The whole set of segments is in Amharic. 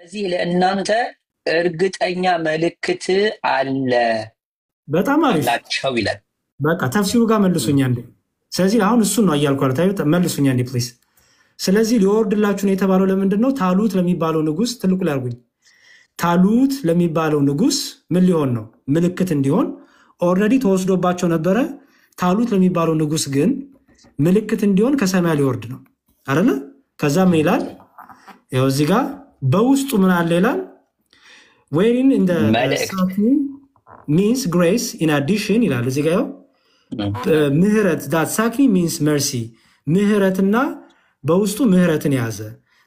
ስለዚህ ለእናንተ እርግጠኛ ምልክት አለ በጣም አሪፍ አላቸው ይላል። በቃ ተፍሲሩ ጋር መልሱኝ አንዴ። ስለዚህ አሁን እሱን ነው እያልኩ ያሉት። መልሱኝ አንዴ please። ስለዚህ ሊወርድላችሁ ነው የተባለው ለምንድን ነው? ታሉት ለሚባለው ንጉስ፣ ትልቁ ላይ አድርጉኝ። ታሉት ለሚባለው ንጉስ ምን ሊሆን ነው? ምልክት እንዲሆን። Already ተወስዶባቸው ነበረ። ታሉት ለሚባለው ንጉስ ግን ምልክት እንዲሆን ከሰማይ ሊወርድ ነው አይደለ? ከዛ ምን ይላል? ይኸው እዚህ ጋር በውስጡ ምን አለ ይላል። Wherein in መልእክት means grace in addition ይላል እዚህ ጋር፣ ይኸው ምህረት፣ that ሳክኒ means mercy፣ ምህረትና በውስጡ ምህረትን የያዘ።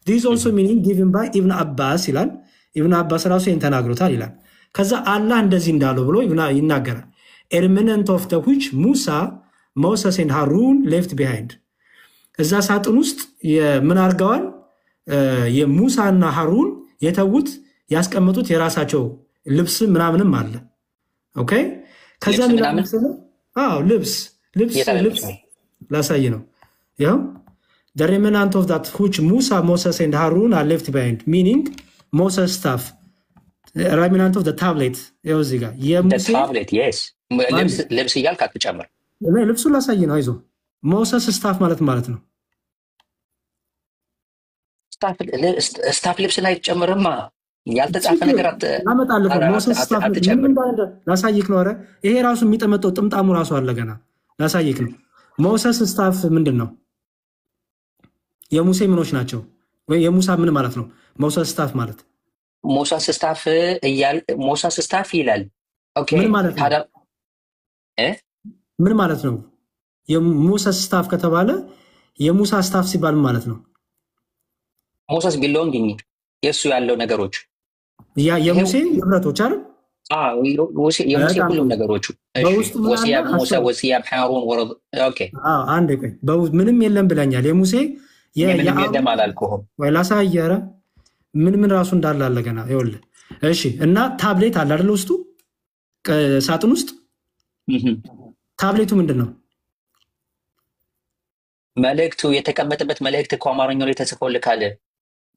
This also meaning given by ኢብን አባስ ይላል። ኢብን አባስ ራሱ ይህን ተናግሮታል ይላል። ከዛ አላህ እንደዚህ እንዳለው ብሎ ይናገራል። Remnant of the which ሙሳ Moses and ሃሩን left behind። እዛ ሳጥን ውስጥ ምን አድርገዋል? የሙሳና ሃሩን የተዉት ያስቀመጡት የራሳቸው ልብስ ምናምንም አለ። Okay፣ ከዛ ልብስ ምን ይላል ምናምን? መሰለህ? አዎ፣ ልብስ ልብስ የት አለ ልብስ ልብሱ? ላሳይ ነው። ያው the remnant of that which Musa, Moses and Harun are left behind, meaning Moses staff, remnant of the tablet። ይኸው እዚህ ጋር የሙሴ Tablet, yes። ልብስ እያልክ አትጨምር። እኔ ልብሱን ላሳይ ነው። አይዞህ፣ Moses staff ማለት ማለት ነው። Staff ልብስን አይጨምርማ። ያልተጻፈ ነገር ላመጣልህ ነው። Moses staff ምን አትጨምር። እንዳለ ላሳይክ ነው። ኧረ ይሄ ራሱ የሚጠመጠው ጥምጣሙ ራሱ አለ ገና ላሳይክ ነው። Moses staff ምንድን ነው? የሙሴ ምኖች ናቸው ወይ የሙሳ ምን ማለት ነው? Moses staff ማለት Moses staff እያል Moses staff ይላል። Okay። ምን ማለት ነው? ታዲያ እ? ምን ማለት ነው? የ Moses staff ከተባለ የሙሳ staff ሲባል ምን ማለት ነው? Moses belonging የእሱ ያለው ነገሮች። ያ የሙሴ ንብረቶች አይደል? አዎ፣ የሙሴ በጣም ሁሉም ጥሩ። ነገሮቹ። እሺ። በውስጡ ምን አለ? وثياب موسى አስተውል። وثياب هارون ወረድ okay። አዎ፣ አንዴ ቆይ። ምንም የለም ብለኛል። የሙሴ ምንም የአሮን የለም አላልኩህም። ወይ ላሳየህ። ኧረ ምን ምን ራሱ እንዳለ አለ ገና ይኸውልህ። እሺ፣ እና ታብሌት አለ አይደል? ውስጡ ሳጥን ውስጥ ታብሌቱ ምንድን ነው? መልእክቱ የተቀመጠበት መልእክት እኮ አማርኛው ላይ ተጽፎልካል።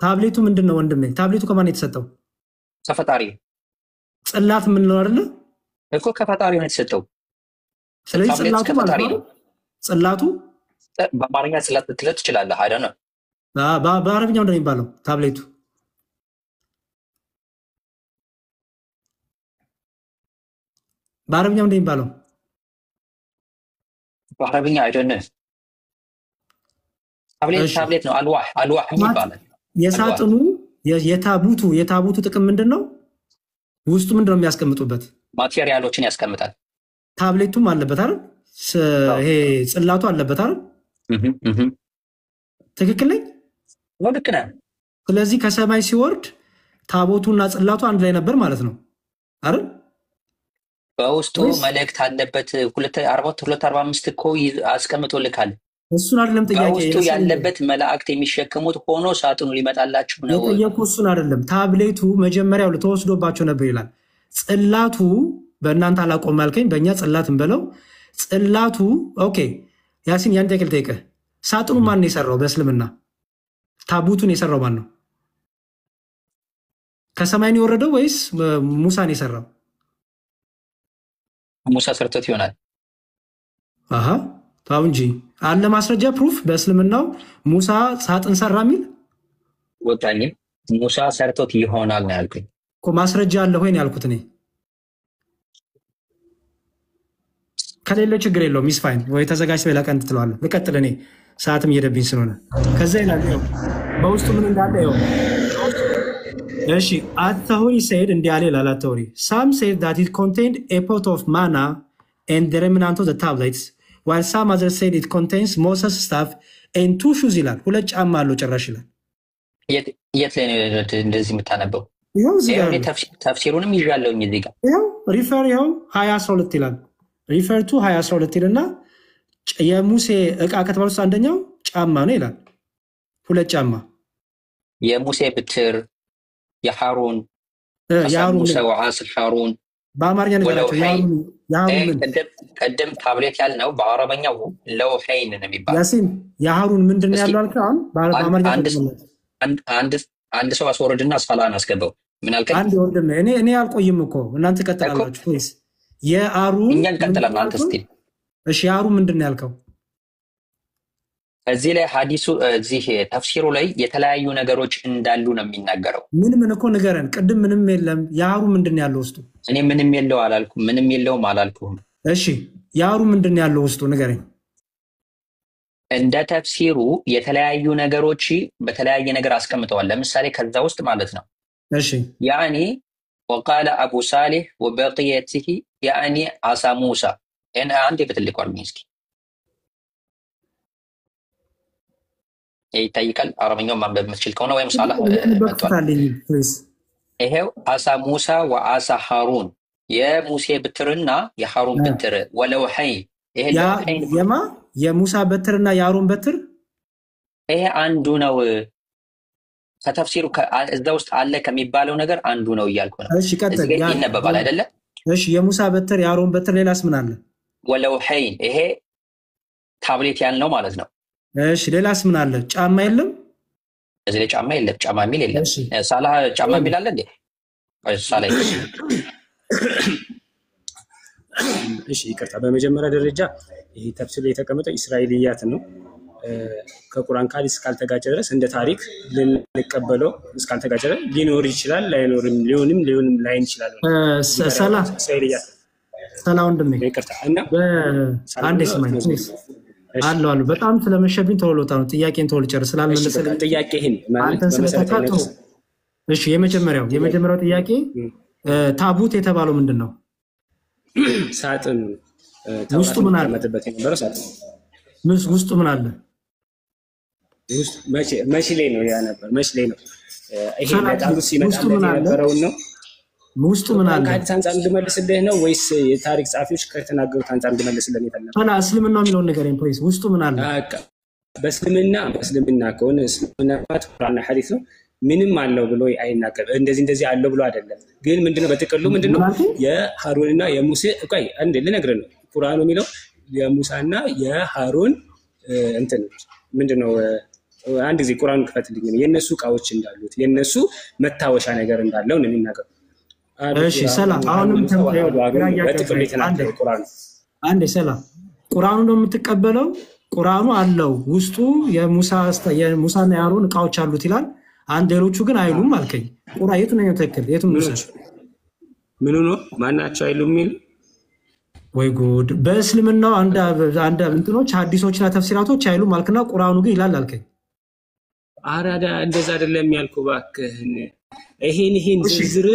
ታብሌቱ ምንድን ነው ወንድሜ? ታብሌቱ ከማን ነው የተሰጠው? ከፈጣሪ። ጽላት የምንለው አይደለ? እኮ ከፈጣሪ ነው የተሰጠው። ስለዚህ ታብሌት ጽላቱ ማለት ከፈጣሪ ነው። ነው። ጽላቱ በአማርኛ ጽላት ልትለው ትችላለህ። አይደ ነው። በአረብኛው ምንድን ነው የሚባለው? ታብሌቱ በአረብኛው ምንድን ነው የሚባለው? በአረብኛ አይደነ ታብሌት። እሺ። ታብሌት ነው። ألواح ألواح ይባላል። ألواح። የሳጥኑ የታቡቱ ጥቅም ምንድን ነው? ውስጡ ምንድን ነው የሚያስቀምጡበት? Material ኦችን ያስቀምጣል። ታብሌቱም አለበት አይደል? ይሄ ጽላቱ አለበት አይደል? እህ እህ ትክክል ነኝ? ነው፣ ልክ ነህ። ስለዚህ ከሰማይ ሲወርድ ታቦቱና ጽላቱ አንድ ላይ ነበር ማለት ነው አይደል? በውስጡ ወይስ መልእክት አለበት። 2 2 45 እኮ አስቀምጦልካል። እሱን አይደለም ጥያቄ በውስጡ ያሲን፣ ያለበት መላእክት የሚሸከሙት ሆኖ ሳጥኑ ሊመጣላችሁ ነው። የጠየቁ እሱን አይደለም። ታብሌቱ መጀመሪያው ተወስዶባቸው ነበር ይላል። ጽላቱ በእናንተ አላቆም አልከኝ፣ በእኛ ጽላት እንበለው። ጽላቱ okay። ያሲን፣ ያን ጥያቄ ልጠይቅህ። ሳጥኑ ማን ነው የሰራው? በእስልምና ታቡቱን የሰራው ማን ነው? ከሰማይ ነው የወረደው ወይስ ሙሳን የሰራው? ሙሳ ሰርቶት ይሆናል። አሃ፣ ታው እንጂ አለ ማስረጃ proof በእስልምናው ሙሳ ሳጥን ሰራ የሚል? ወጣኝም ሙሳ ሰርቶት ይሆናል ነው ያልኩኝ። እኮ ማስረጃ አለ ወይ ነው ያልኩት እኔ። ከሌለ ችግር የለውም፣ it's fine። ወይ ተዘጋጅተህ ሌላ ቀን ትለዋለህ። ልቀጥል እኔ ሰዓትም እየሄደብኝ ስለሆነ። ከዛ ይላል ይኸው በውስጡ ምን እንዳለ ይኸው። እሺ፣ አተሁሪ said እንዲህ አለ ይላል አተሁሪ፣ some said that it contained a pot of manna and the remnant of the tablets, while some others said it contains Moses staff and two shoes ይላል። ሁለት ጫማ አለው ጭራሽ ይላል። የት ላይ ነው እንደዚህ የምታነበው? ይኸው እዚህ ይኸው ጋር እኔ ነው። ተፍሲሩንም ይዣለሁኝ እዚህ ጋር። ይኸው refer፣ ይኸው 20:12 ይላል። Refer to 20:12 ይልና የሙሴ ዕቃ ከተባሉት ውስጥ አንደኛው ጫማ ነው ይላል። ሁለት ጫማ። የሙሴ በትር፣ የሃሩን عصا የሃሩን موسى ምን وعصا هارون በአማርኛ ንገራቸው። ولوحين። የሃሩን ምን? ቅድም ታብሌት ያልነው በአረበኛው لوحين ነው የሚባለው። ያሲን፣ የሃሩን ምንድን ነው እስኪ ያለው አልከ? አሁን በአማርኛ አንድ ተርጉምለት። አንድ አንድ አንድ ሰው አስወርድና ሳላህን አስገባው። ምን አልከኝ? አንድ ወንድም፣ እኔ አልቆይም እኮ፣ እናንተ እኮ ቀጥላላችሁ please። የአሩን እኛ ምንድን ነው እንቀጥላለን። አንተ ያልከው? Still እሺ፣ የአሩን ምንድን ነው ያልከው? እዚህ ላይ ሀዲሱ እዚህ ተፍሲሩ ላይ የተለያዩ ነገሮች እንዳሉ ነው የሚናገረው። ምን ምን እኮ ንገረን። ቅድም ምንም የለም። የአሩን ምንድን ነው ያለው ውስጡ? እኔ ምንም የለው አላልኩም፣ ምንም የለውም አላልኩም። እሺ፣ የአሩን ምንድን ነው ያለው ውስጡ ንገረኝ። እንደ ተፍሲሩ የተለያዩ ነገሮች በተለያየ ነገር አስቀምጠዋል። ለምሳሌ ከዛ ውስጥ ማለት ነው يعني وقال أبو صالح وبقيته يعني عصا موسى። ይህን አንዴ በትልቁ አድርጉኝ እስኪ ይታይቃል። አረበኛውን ማንበብ የምትችል ከሆነ ወይም ሳላህ መጥቷል። በክፍታልኝ please። ይሄው عصا موسى وعصا هارون፣ የሙሴ ብትርና የሃሩን ብትር ولوحين፣ ይሄ لوحين የማ የሙሳ በትርና የአሮን በትር ይሄ አንዱ ነው። ከተፍሲሩ እዛ ውስጥ አለ ከሚባለው ነገር አንዱ ነው እያልኩ ነው። እሺ ቀጥል። እዚህ ጋር ይነበባል አይደለ? እሺ፣ የሙሳ በትር፣ የአሮን በትር፣ ሌላስ ምን አለ? ولوحين ይሄ ታብሌት ያልነው ማለት ነው። እሺ፣ ሌላስ ምን አለ? ጫማ የለም? እዚህ ላይ ጫማ የለም፣ ጫማ የሚል የለም። እሺ ሳላህ ጫማ የሚል አለ እንዴ? ሳላ እሺ ይቅርታ። በመጀመሪያ ደረጃ ይህ ተፍሲር ላይ የተቀመጠው ኢስራኤልያት ነው። ከቁርአን ቃል እስካልተጋጨ ድረስ እንደ ታሪክ ልንቀበለው እስካልተጋጨ ድረስ ሊኖር ይችላል፣ ላይኖርም፣ ሊሆንም ሊሆንም ላይን ይችላል። ሰላ እስራኤልያት ሰላ ወንድሜ ይቅርታ እና አንዴ ስማኝ please። አለው አሉ በጣም ስለመሸብኝ ቶሎ ልወጣ ነው። ጥያቄን ቶሎ ልጨርስ ስላልመለሰልኝ ጥያቄ ይህን አንተን ስለተካቶ። እሺ፣ የመጀመሪያው ጥያቄ ታቡት የተባለው ምንድን ነው? ሳጥኑ። ውስጡ ምን አለ? ተቀመጥበት የነበረው ሳጥኑ። ውስጡ ምን አለ? መቼ ላይ ነው ያ ነበር? መቼ ላይ ነው ይሄ ለጣሉት ሲመጣለት የነበረውን ነው? ውስጡ ምን አለ? ከሐዲስ አንጻር እንድመልስልህ ነው ወይስ የታሪክ ጸሐፊዎች ከተናገሩት አንጻር እንድመልስልህ ነው የፈለግኸው? ሰላ፣ እስልምና የሚለውን ንገረኝ please። ውስጡ ምን አለ? በእስልምና ከሆነ እስልምና ማለት ቁርአንና ሐዲስ ነው። ምንም አለው ብሎ አይናገርም። እንደዚህ እንደዚህ አለው ብሎ አይደለም። ግን ምንድነው በጥቅሉ ምንድነው የሃሩንና የሙሴ፣ ቆይ አንዴ ልነግርህ ነው። ቁርአኑ የሚለው የሙሳና የሃሩን እንትን ምንድነው? አንድ ጊዜ ቁርአኑ ክፈትልኝ ነው። የእነሱ እቃዎች እንዳሉት፣ የእነሱ መታወሻ ነገር እንዳለው ነው የሚናገረው። እሺ ሰላም፣ አሁንም በጥቅሉ የተናገረው ቁርአኑ። አንዴ ሰላም፣ ቁርአኑ ነው የምትቀበለው? ቁርአኑ አለው ውስጡ የሙሳና የሃሩን እቃዎች አሉት ይላል። አንድ ሌሎቹ ግን አይሉም አልከኝ። ቁራ የቱ ነው ትክክል? የቱ ነው? ምኑ ነው ማናቸው አይሉም የሚል? ወይ ጉድ! በእስልምናው አንድ አንድ እንትኖች ሐዲሶችና ተፍሲራቶች አይሉም አልክና ቁርአኑ ግን ይላል አልከኝ። አራዳ እንደዛ አይደለም ያልኩህ፣ እባክህን ይሄን ዝርዝር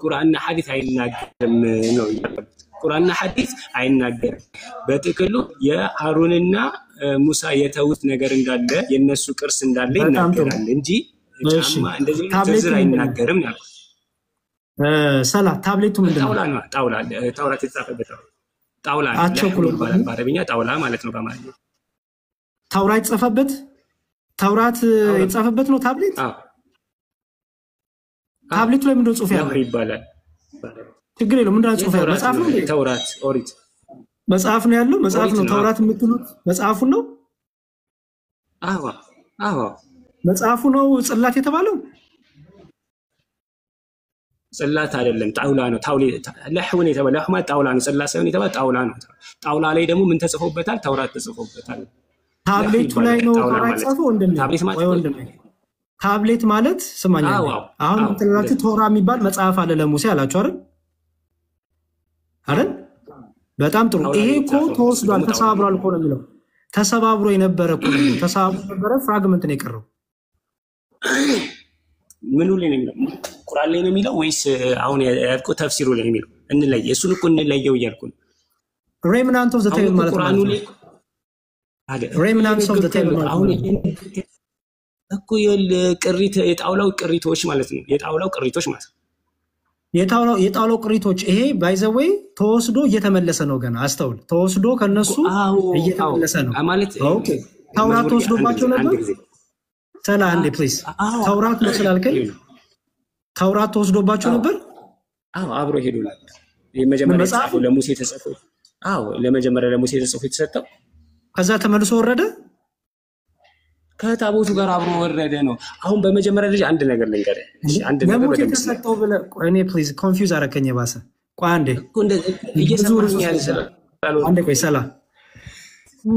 ቁርአንና ሐዲስ አይናገርም ነው ያልኩት። ቁርአንና ሐዲስ አይናገርም። በጥቅሉ የሃሩንና ሙሳ የተዉት ነገር እንዳለ፣ የነሱ ቅርስ እንዳለ ይናገራል እንጂ ጫማ እንደዚህ ዝርዝር አይናገርም ያልኩት። ሰላ፣ ታብሌቱ ምንድን ነው? ጣውላ ነው። ጣውላ፣ ተውራት የተጻፈበት ጣውላ ይባላል በአረብኛ፣ ጣውላ ማለት ነው በአማርኛ። ተውራት የተጻፈበት፣ ተውራት የተጻፈበት ነው ታብሌት። ታብሌቱ ላይ ምንድን ነው ጽሑፍ ያለው? ይባላል። ችግር የለውም። ምንድን ነው ጽሑፍ ያለው? መጽሐፍ ነው። ተውራት ኦሪት መጽሐፍ ነው ያለው። መጽሐፍ ነው። ተውራት የምትሉት መጽሐፉን ነው? አዎ። መጽሐፉ ነው ጽላት የተባለው? ጽላት አይደለም፣ ጣውላ ነው። لوح ን የተባለ لوح ማለት ጣውላ ነው። ጽላት ሳይሆን የተባለ ጣውላ ነው። ጣውላ ላይ ደግሞ ምን ተጽፎበታል? ተውራት ተጽፎበታል። ታብሌቱ ላይ ነው ተውራት የተጻፈው? ወንድሜ ወይ ወንድሜ፣ ታብሌት ማለት ስማኝ፣ አሁን የምትላችሁ ቶራ የሚባል መጽሐፍ አለ ለሙሴ አላችሁ አይደል? አይደል? በጣም ጥሩ። ይሄ እኮ ተወስዷል፣ ተሰባብሯል እኮ ነው የሚለው። ተሰባብሮ የነበረ እኮ ነው። ተሰባብሮ የነበረ fragment ነው የቀረው። ምኑ ላይ ነው የሚለው? ቁርአን ላይ ነው የሚለው ወይስ አሁን ያልኩህ ተፍሲሩ ላይ ነው የሚለው? እንለየ፣ እሱን እኮ እንለየው እያልኩ ነው። Remnant of the table ማለት ነው። Remnant of the table ማለት አሁን እኮ ቅሪት፣ የጣውላው ቅሪቶች ማለት ነው። የጣውላው ቅሪቶች ማለት ነው። የጣውላው ቅሪቶች ይሄ by the way ተወስዶ እየተመለሰ ነው። ገና አስተውል። ተወስዶ ከነሱ እየተመለሰ ነው ማለት Okay። ተውራት ተወስዶባቸው ነበር። ሰላ፣ አንዴ please። ተውራት ነው ስላልከኝ ተውራት ተወስዶባቸው ነበር። አዎ፣ አብሮ ሄዶ ነበር። የመጀመሪያ የተጻፈው ለሙሴ ተጽፎ፣ አዎ፣ ለመጀመሪያ ለሙሴ ተጽፎ የተሰጠው ከዛ ተመልሶ ወረደ። ከታቦቱ ጋር አብሮ ወረደ ነው። አሁን በመጀመሪያ ደረጃ አንድ ነገር ልንገርህ። እሺ፣ አንድ ነገር ለሙሴ በደንብ ስማ። የተሰጠው ብለህ ቆይ፣ እኔ please confuse አረከኝ የባሰ። ቆይ አንዴ እኮ እንደዚህ ብዙ ርዕስ እየሰማኸኝ ውስጥ ያለ ስላልሆነ አንዴ ቆይ ሰላ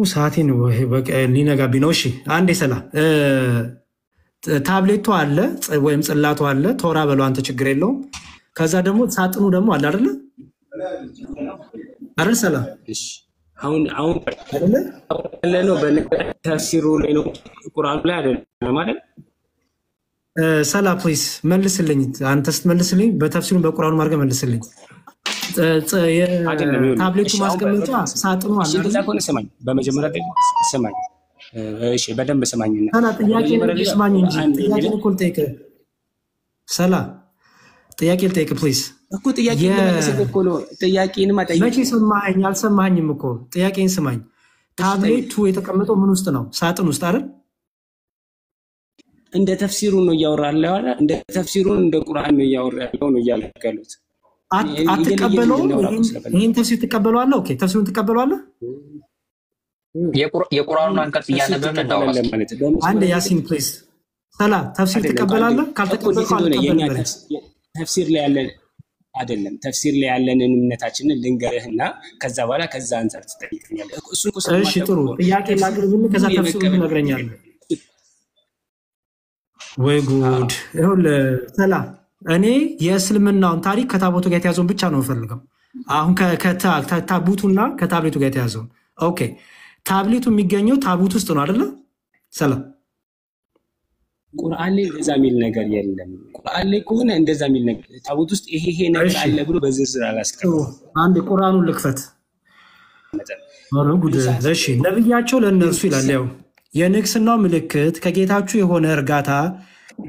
ሰዓቴን በቃ ሊነጋብኝ ነው። እሺ አንዴ ሰላ ታብሌቱ አለ ወይም ጽላቱ አለ። ቶራ በለው አንተ ችግር የለውም። ከዛ ደግሞ ሳጥኑ ደግሞ አለ አይደለ አይደል? ሰላ እሺ፣ አሁን አሁን አይደለ? ያለ ነው በተፍሲሩ ላይ ነው፣ ቁርአኑ ላይ አይደለም አይደል? ሰላ please መልስልኝ። አንተ ስትመልስልኝ በተፍሲሩን በቁርአኑ አድርገህ መልስልኝ። አይደለም ይኸውልህ። የታብሌቱ እሺ አሁን ማስቀመጫ ሳጥኑ እሺ አለ እንደዛ አይደለ? ከሆነ ስማኝ፣ በመጀመሪያ ደረጃ ስማኝ፣ እሺ በደንብ ስማኝና ሰላ ጥያቄን በመጀመሪያ ደረጃ ስማኝ እንጂ ቁርአን ጥያቄን የሚለው እኮ ልጠይቅህ። ሰላ ጥያቄ ልጠይቅህ please። እኮ ጥያቄ ልመልስልህ እኮ ነው። ጥያቄንማ መቼ ጠይቅ። ሰማኸኝ? አልሰማኸኝም እኮ ጥያቄን ስማኝ። እሺ ጠይቅ። ታብሌቱ የተቀመጠው ምን ውስጥ ነው? ሳጥን ውስጥ አይደል? እንደ ተፍሲሩ ነው እያወራ ያለው አይደል? እንደ ተፍሲሩ እንደ ቁርአን ነው እያወራ ያለው ነው እያልኩ ያሉት። እየለየን አትቀበለውም? እንድናወራ እኮ ስለፈለኩ ይህን ተፍሲር ትቀበለዋለህ? Okay ተፍሲሩን ትቀበለዋለህ? የቁርአኑን አንቀጽ ተፍሲር እያነበብን እናውራ ትቀበላለህ እስኪ። ማለት አንድ በመጀመሪያ ደረጃ ያሲን please። ሰላ ተፍሲር አይደለም። አንዴ ትቀበላለህ? እኮ እንዴት ካልተቀበልከው እንደሆነ የኛ አልቀበልም በለኝ። ተፍሲር ላይ ያለን አይደለም ተፍሲር ላይ ያለንን እምነታችንን ልንገርህና ከዛ በኋላ ከዛ አንጻር ትጠይቀኛለህ። እሱን እኮ እሺ ስለማታውቅ ጥሩ እኮ ነው። ጥያቄ ተፍሲር ላቅርብልህ፣ ከዛ ተፍሲሩን የመቀበል ትነግረኛለህ። ወይ ጉድ! ይኸውልህ ሰላ እኔ የእስልምናውን ታሪክ ከታቦቱ ጋር የተያዘውን ብቻ ነው የምፈልገው። አሁን ከታቡቱና ከታብሌቱ ጋር የተያዘውን። Okay ታብሌቱ የሚገኘው ታቡት ውስጥ ነው አይደለ? ሰላ ቁርአን ላይ እንደዛ የሚል ነገር የለም። ቁርአን ላይ ከሆነ እንደዛ የሚል ነገር ታቦት ውስጥ ይሄ ይሄ ነገር እሺ አለ ብሎ በዝርዝር ጥሩ አላስቀመጠም። አንድ ቁርአኑን ልክፈት። ኧረ ጉድ! እሺ ነብያቸው ለእነርሱ ይላል ያው የንግስናው ምልክት ከጌታችሁ የሆነ እርጋታ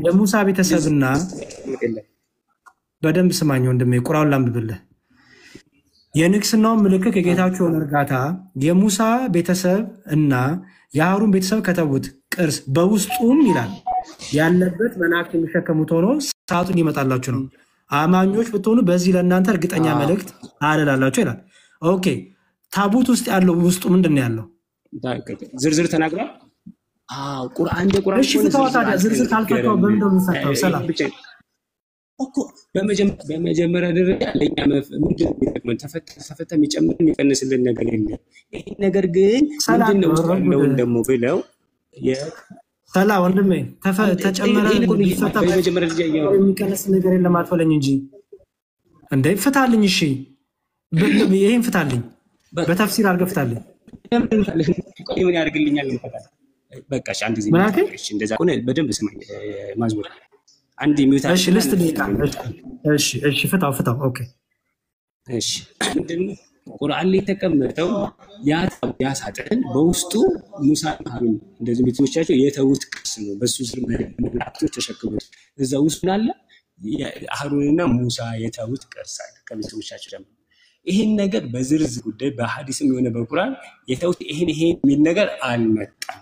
ለሙሳ ቤተሰብና የለም። በደንብ ስማኝ ወንድሜ፣ ቁርአኑን ላንብብልህ። የንግስናውን ምልክት ከጌታችሁ የሆነ እርጋታ የሙሳ ቤተሰብ እና የሃሩን ቤተሰብ ከተዉት ቅርስ በውስጡም ይላል ያለበት መላእክት የሚሸከሙት ሆኖ ሳጥን ይመጣላችሁ ነው። አማኞች ብትሆኑ በዚህ ለእናንተ እርግጠኛ መልእክት አለላላችሁ ይላል። Okay ታቡት ውስጥ ያለው ውስጡ ምንድን ነው ያለው? ዝርዝር ተናግሯል። አዎ ቁርአን እንደ ቁርአን እሺ ከሆነ ፍታዋ ዝርዝር ታዲያ። ዝርዝር ካልፈታው አልተነገረም። በምንድን ነው የሚፈታው? ሰላም ብቻ እኮ በመጀመሪያ ደረጃ ለእኛ ምንድን ነው የሚጠቅመን? ተፈታ ተፈታ የሚጨምር የሚቀንስልን ነገር የለም። ይህ ነገር ግን ሰላም ምንድን ነው ውስጥ ኧረ ጉድ። ያለውን ደግሞ ብለው ሰላም ወንድሜ ተጨመረ ይህን እኮ ነው ቢፈታ በመጀመሪያ ደረጃ እያወራሁ የሚቀንስ ነገር የለም አትበለኝ እንጂ እንዴ ፍታልኝ። እሺ ይሄን ፍታልኝ፣ በተፍሲር አድርገህ ፍታልኝ። ቆይ ምን ያደርግልኛል? ይፈታል። በቃ እሺ፣ አንድ ጊዜ ምን mute አልከኝ? አድርግ። እሺ፣ እንደዛ ከሆነ በደንብ ስማኝ ማዝሙር፣ አንድ mute እሺ አድርግና ልስጥ ደቂቃ። እሺ እሺ ፍታው ፍታው። Okay እሺ ምንድነው ቁርአን ላይ የተቀመጠው? ያ ሳጥን በውስጡ ሙሳ ሀሩን እንደዚህ ቤተሰቦቻቸው የተዉት ቅርስ ነው። በሱ ስር መላእክቶች ተሸክሙት እዛ ውስጥ ምን አለ? ሀሩንና ሙሳ የተዉት ቅርስ አለ ከቤተሰቦቻቸው ጀምሮ። ይህን ነገር በዝርዝር ጉዳይ በሐዲስም የሆነ በቁርአን የተዉት ይህን ይሄን የሚል ነገር አልመጣም።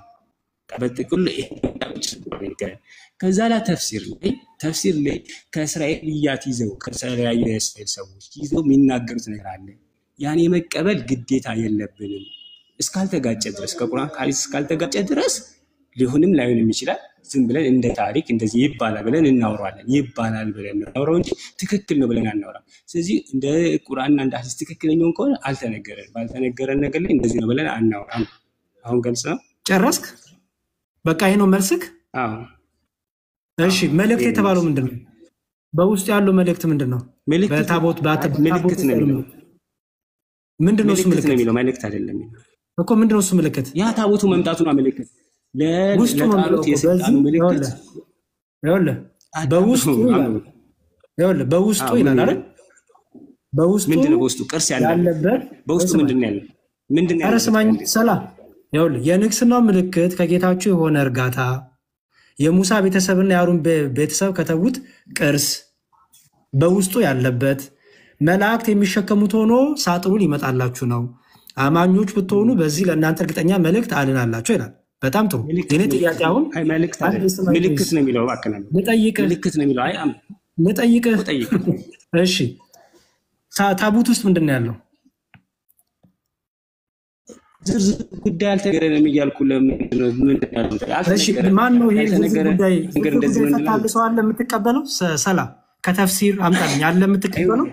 በጥቅሉ ይሄን ይገራል። ከዛ ላይ ተፍሲር ላይ ከእስራኤልያት ይዘው ከተለያዩ የእስራኤል ሰዎች ይዘው የሚናገሩት ነገር አለ። ያን የመቀበል ግዴታ የለብንም እስካልተጋጨ ድረስ፣ ከቁርአን ከሐዲስ እስካልተጋጨ ድረስ ሊሆንም ላይሆንም ይችላል። ዝም ብለን እንደ ታሪክ እንደዚህ ይባላል ብለን እናወራለን። ይባላል ብለን ነው እናወራው እንጂ ትክክል ነው ብለን አናወራም። ስለዚህ እንደ ቁርአንና እንደ ሐዲስ ትክክለኛውን ከሆነ አልተነገረን፣ ባልተነገረን ነገር ላይ እንደዚህ ነው ብለን አናወራም። አሁን ገልጽ ነው። ጨረስክ? በቃ ይሄ ነው መልስክ? አዎ። እሺ መልእክት ይሄ ነው የተባለው መልስ። ምንድን ነው? በውስጡ ያለው መልእክት ምንድን ነው? ምልክት በታቦት በታቦት ምልክት ውስጥ ነው ያለው የሚለው። ምልክት ምንድን ነው? እሱ ምልክት ነው ምልክት የሚለው፣ መልእክት አይደለም የሚለው። እኮ ምንድን ነው እሱ ምልክት? ያ ታቦቱ መምጣቱ ነው ምልክት። ውስጡ ነው የሚለው ለጣሉት እኮ። የስልጣኑ በዚህ ምልክት። ይኸውልህ ይኸውልህ በውስጡ ይላል። ይኸውልህ በውስጡ ይላል አይደል? በውስጡ ምንድን ነው በውስጡ ቅርስ ያለበት? ያለበት በውስጡ ስማኝ። ምንድን ነው ያለው? ምንድን ነው ኧረ ያለበት? ስማኝ ሰላም። ይኸውልህ የንግስናው ምልክት ከጌታችሁ የሆነ እርጋታ የሙሳ ቤተሰብና የአሩን ቤተሰብ ከተዉት ቅርስ በውስጡ ያለበት መላእክት የሚሸከሙት ሆኖ ሳጥኑ ሊመጣላችሁ ነው። አማኞች ብትሆኑ በዚህ ለእናንተ እርግጠኛ መልእክት አልናላችሁ ይላል። በጣም ጥሩ። የኔ ጥያቄ አሁን አይ መልእክት አንድ አይደለም፣ ስማኝ ምልክት please። ነው የሚለው። እባክህ ነው ልጠይቅህ ምልክት ነው የሚለው። አይ ልጠይቅህ። ጠይቅ። እሺ ታቡት ውስጥ ምንድን ነው ያለው? ዝርዝር ጉዳይ አልተነገረንም እያልኩ ለምንድን ነው? ምንድን ነው ያልኩት? እሺ አልተነገረንም። ማን ነው ይሄን ዝርዝር ያልተነገረ ጉዳይ ነገር ዝርዝር እንደዚህ ጉዳይ ነው እንላለን። ፈታል ሰው አለ የምትቀበለው? ሰላም ከተፍሲር አምጣልኝ አለ የምትቀበለው?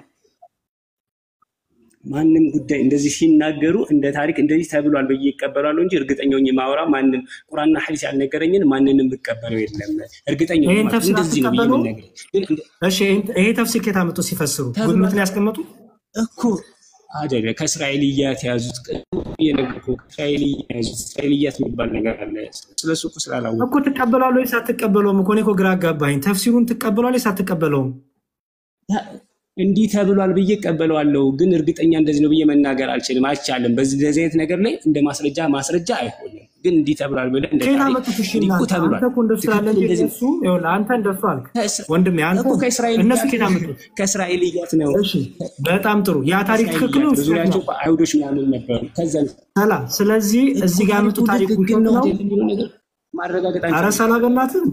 ማንም ጉዳይ እንደዚህ ሲናገሩ እንደ ታሪክ እንደዚህ ተብሏል ብዬ ይቀበላሉ እንጂ እርግጠኛ ሆኜ ማወራ ማንም ቁርአንና ሐዲስ ያልነገረኝን ማንንም ብቀበለው የለም። እርግጠኛ ሆኜ ይሄን ማለት ተፍሲር እንደዚህ ነው ብዬ አትቀበለውም? የምነግርህ ግን እሺ ይሄ ተፍሲር ከየት አመጡ ሲፈስሩ? ተብሏል ግምት ነው ያስቀመጡት? እኮ አይደለ ከእስራኤልያት የያዙት እየነገርኩህ ከእስራኤልያ የያዙት እስራኤልያት የሚባል ነገር አለ። ስለሱ እኮ ስላላወቅሁ እኮ ትቀበላለህ ወይስ አትቀበለውም? እኮ እኔ እኮ ግራ አጋባኝ። ተፍሲሩን ትቀበላለህ ወይስ አትቀበለውም? እንዲህ ተብሏል ብዬ እቀበለዋለሁ፣ ግን እርግጠኛ እንደዚህ ነው ብዬ መናገር አልችልም፣ አይቻልም። በዚህ እንደዚህ አይነት ነገር ላይ እንደ ማስረጃ ማስረጃ አይሆንም። ግን እንዲህ ተብሏል ብለህ እንደ ከየት ታሪክ አመጡት? እሺ እንዲህ እኮ እናንተ ተብሏል፣ አንተ እኮ እንደሱ ስላለ ትክክል እንጂ እንደዚህ እነሱ ይኸውልህ፣ አንተ እንደሱ አልክ ወንድሜ፣ አንተ እኮ እነሱ ከእስራኤልያት ከየት አመጡት? ከእስራኤልያት ነው። እሺ በጣም ጥሩ። ያ ታሪክ ትክክል ነው ከእስራኤልያት ውሸት በዙሪያቸው ነው? እኮ አይሁዶች ምናምን ነበሩ። ከዛ ሰላም። ስለዚህ እኮ እዚህ ጋር ታሪኩ ያመጡት ታሪክ ትክክል ውሸት ነው ነው። አይደለም የሚለው ነገር ማረጋገጥ አረ አንችልም። ሰላም በእናትህ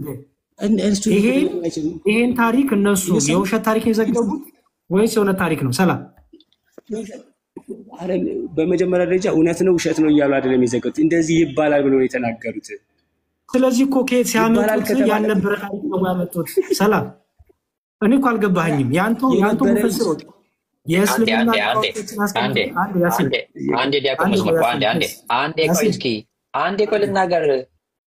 እንዴ! እሱ ይሄን እርግጠኛ አይችልም። ይሄን ታሪክ እነሱ እየሰማ የውሸት ታሪክ የዘገቡት ወይስ የእውነት ታሪክ ነው? ሰላም አረ በመጀመሪያ ደረጃ እውነት ነው ውሸት ነው እያሉ አይደለም የዘገቡት። እንደዚህ ይባላል ብሎ ነው የተናገሩት። ስለዚህ እኮ ከየት ይባላል ሲያመጡት ከተባለ ያልነበረ ታሪክ ነው ያመጡት። ሰላም እኔ እኮ አልገባኸኝም። የአንቱ የነበረ ሙፈሲሮች አንዴ የእስልምና አንዴ አንዴ ሊቃውንቶችን አንዴ አስቀምጡ። አንድ ያሲን አንዴ አንዴ ዲያቆን አንድ ቆይ መዝሙር ያሲን አንዴ አንዴ please አንዴ ቆይ ያሲን እስኪ አንዴ ቆይ ልናገር።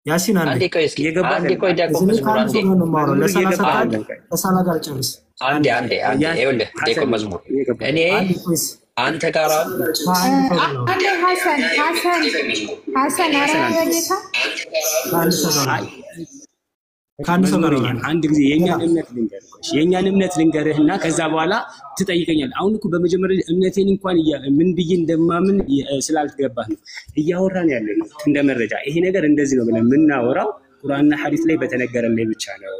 ያሲን አንዴ አንዴ ቆይ እስኪ እየገባ አንዴ አይደለም። ቆይ ዲያቆን እዚህ ላይ መዝሙር ከአንድ አንዴ ሰው ጋር ነው የማወራው። መዝሙር ለሰላ እየገባ ሰጥተሃል። አይደለም። ቆይ ከሰላ ጋር ጨርስ። አንዴ አንዴ አንዴ አንዴ ይኸውልህ ዲያቆን ሐሰን መዝሙር እየገባ እኔ አንዴ please አንተ ጋራ ከአንድ ሰው ጋር ነው አንዴ ሐሰን ሐሰን ሐሰን ኧረ ሐሰን አንዴ በጌታ ከአንድ ሰው ጋር አይ ነው ከአንድ ሰው ጋር መዝሙርኛ ነው። አንድ ጊዜ የእኛን ሰላም እምነት ልንገርህ፣ ቆይ የእኛን እምነት ልንገርህና ከዛ በኋላ ትጠይቀኛለህ። አሁን እኮ በመጀመሪያ እምነቴን እንኳን ምን ብዬ እንደማምን ስላልገባህ ነው እያወራን ያለ ነው። እንደ መረጃ ይሄ ነገር እንደዚህ ነው ብለን የምናወራው ቁርአንና ሐዲስ ላይ በተነገረን ላይ ብቻ ነው።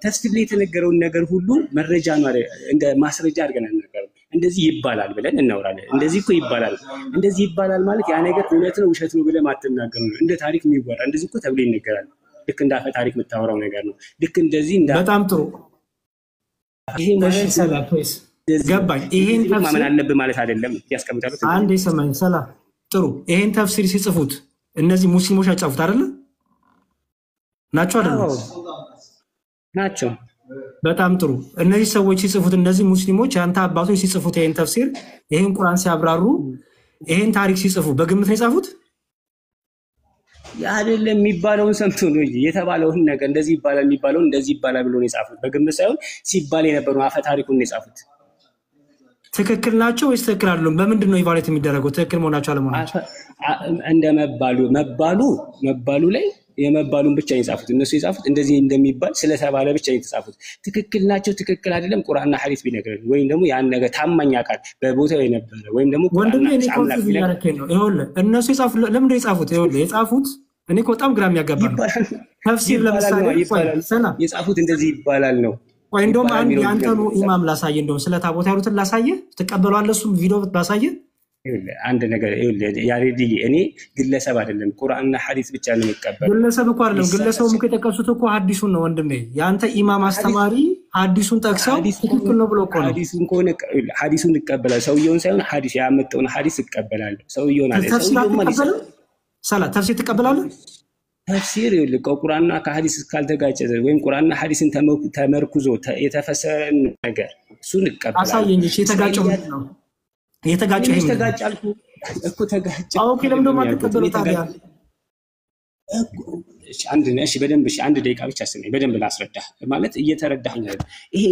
ተፍሲር ላይ የተነገረውን ነገር ሁሉ መረጃ ነው አይደል? እንደ ማስረጃ አድርገን አንናገርም። እንደዚህ ይባላል ብለን እናወራለን። እንደዚህ እኮ ይባላል፣ እንደዚህ ይባላል ማለት ያ ነገር እውነት ነው ውሸት ነው ብለህ ማትናገረው ነው። እንደ ታሪክ የሚወራ እንደዚህ እኮ ተብሎ ይነገራል። ልክ እንደ አፈ ታሪክ የምታወራው ነገር ነው። ልክ እንደዚህ እንደ በጣም ጥሩ። ይሄ እሺ ማለት ሰላም please እንደዚህ ነው ገባኝ። ይሄን እንደዚህ ብሎ ማመን ተፍሲር አለብህ ማለት አይደለም። ያስቀምጣሉት እንደዚህ አንድ የሰማኝ ሰላም ጥሩ። ይሄን ተፍሲር ሲጽፉት እነዚህ ሙስሊሞች ያጻፉት አይደለ ናቸው አይደለም? አዎ ናቸው። በጣም ጥሩ። እነዚህ ሰዎች ሲጽፉት እነዚህ ሙስሊሞች የአንተ አባቶች ሲጽፉት ይሄን ተፍሲር ይሄን ቁርአን ሲያብራሩ ይሄን ታሪክ ሲጽፉ በግምት ነው የጻፉት? አይደለም የሚባለውን ሰምቶ ነው እንጂ የተባለውን ነገር እንደዚህ ይባላል የሚባለውን እንደዚህ ይባላል ብሎ ነው የጻፉት። በግምት ሳይሆን ሲባል የነበረውን አፈ ታሪኩን ነው የጻፉት። ትክክል ናቸው ወይስ ትክክል አይደሉም? በምንድን ነው evaluate የሚደረገው ትክክል መሆናቸው አለመሆናቸው? እንደ መባሉ መባሉ መባሉ ላይ የመባሉን ብቻ ነው የጻፉት። እነሱ የጻፉት እንደዚህ እንደሚባል ስለተባለ ብቻ ነው የተጻፉት። ትክክል ናቸው ትክክል አይደለም ቁርአንና ሐዲስ ቢነግረን ወይም ደግሞ ያን ነገር ታማኝ አካል በቦታው የነበረ ወይም ደግሞ ወንድሜ ቁርአንና እኔ ሐዲስ አምላክ confuse ቢነግረን እያደረከኝ ነው። ይኸውልህ እነሱ የጻፉት ለምንድን ነው የጻፉት? ይኸውልህ የጻፉት እኔ እኮ በጣም ግራ የሚያጋባ ነው። ይባላል ተፍሲር ይባላል ለምሳሌ ነው ቆይ ይባላል ሰላም የጻፉት እንደዚህ ይባላል ነው ቆይ እንደውም ይባላል አንድ የሚለውን የአንተኑ ነገር ኢማም ላሳየ፣ እንደውም ስለ ታቦት ያሉትን ላሳየ፣ ትቀበለዋለህ? እሱም ቪዲዮ ባሳየ ይኸውልህ አንድ ነገር ይኸውልህ ያሬድዬ፣ እኔ ግለሰብ አይደለም ቁርአንና ሐዲስ ብቻ ነው የምቀበለው። ግለሰብ እኮ አይደለም። ግለሰቡም ሊሰ እኮ የጠቀሱት እኮ ሀዲሱን ነው ወንድሜ። የአንተ ኢማም አስተማሪ ሀዲሱን ጠቅሰው ሐዲስ ትክክል ነው ብሎ እኮ ነው። ሐዲሱን ከሆነ ሐዲሱን እቀበላለሁ። ሰውየውን ሳይሆን ሐዲስ ያመጣውን ሐዲስ እቀበላለሁ። ሰውየውን አለ ተፍሲር ሰውየውማ ሊሰ አትቀበልም? ሰላ ተፍሲር ትቀበላለህ? ተፍሲር ይኸውልህ ከቁርአንና ከሐዲስ እስካልተጋጨ ወይም ቁርአንና ሐዲስን ተመርኩዞ የተፈሰረን ነገር እሱን እቀበላለሁ። አሳየኝ። እሺ የተጋጨው እስራኤልያት ምንድን ነው? የተጋጨው እኔ ይሄ ምንድን ነው? ተጋጭ አልኩ እኮ ተጋጨ okay፣ ለምንድን ነው አይደለም ያልኩት። እኔ የማትቀበለው ታዲያ? ተጋጭ እሺ፣ አንድ እሺ፣ በደንብ እሺ፣ አንድ ደቂቃ ብቻ ስማኝ፣ በደንብ ላስረዳህ። ማለት እየተረዳኸኝ አይደለም። ይሄ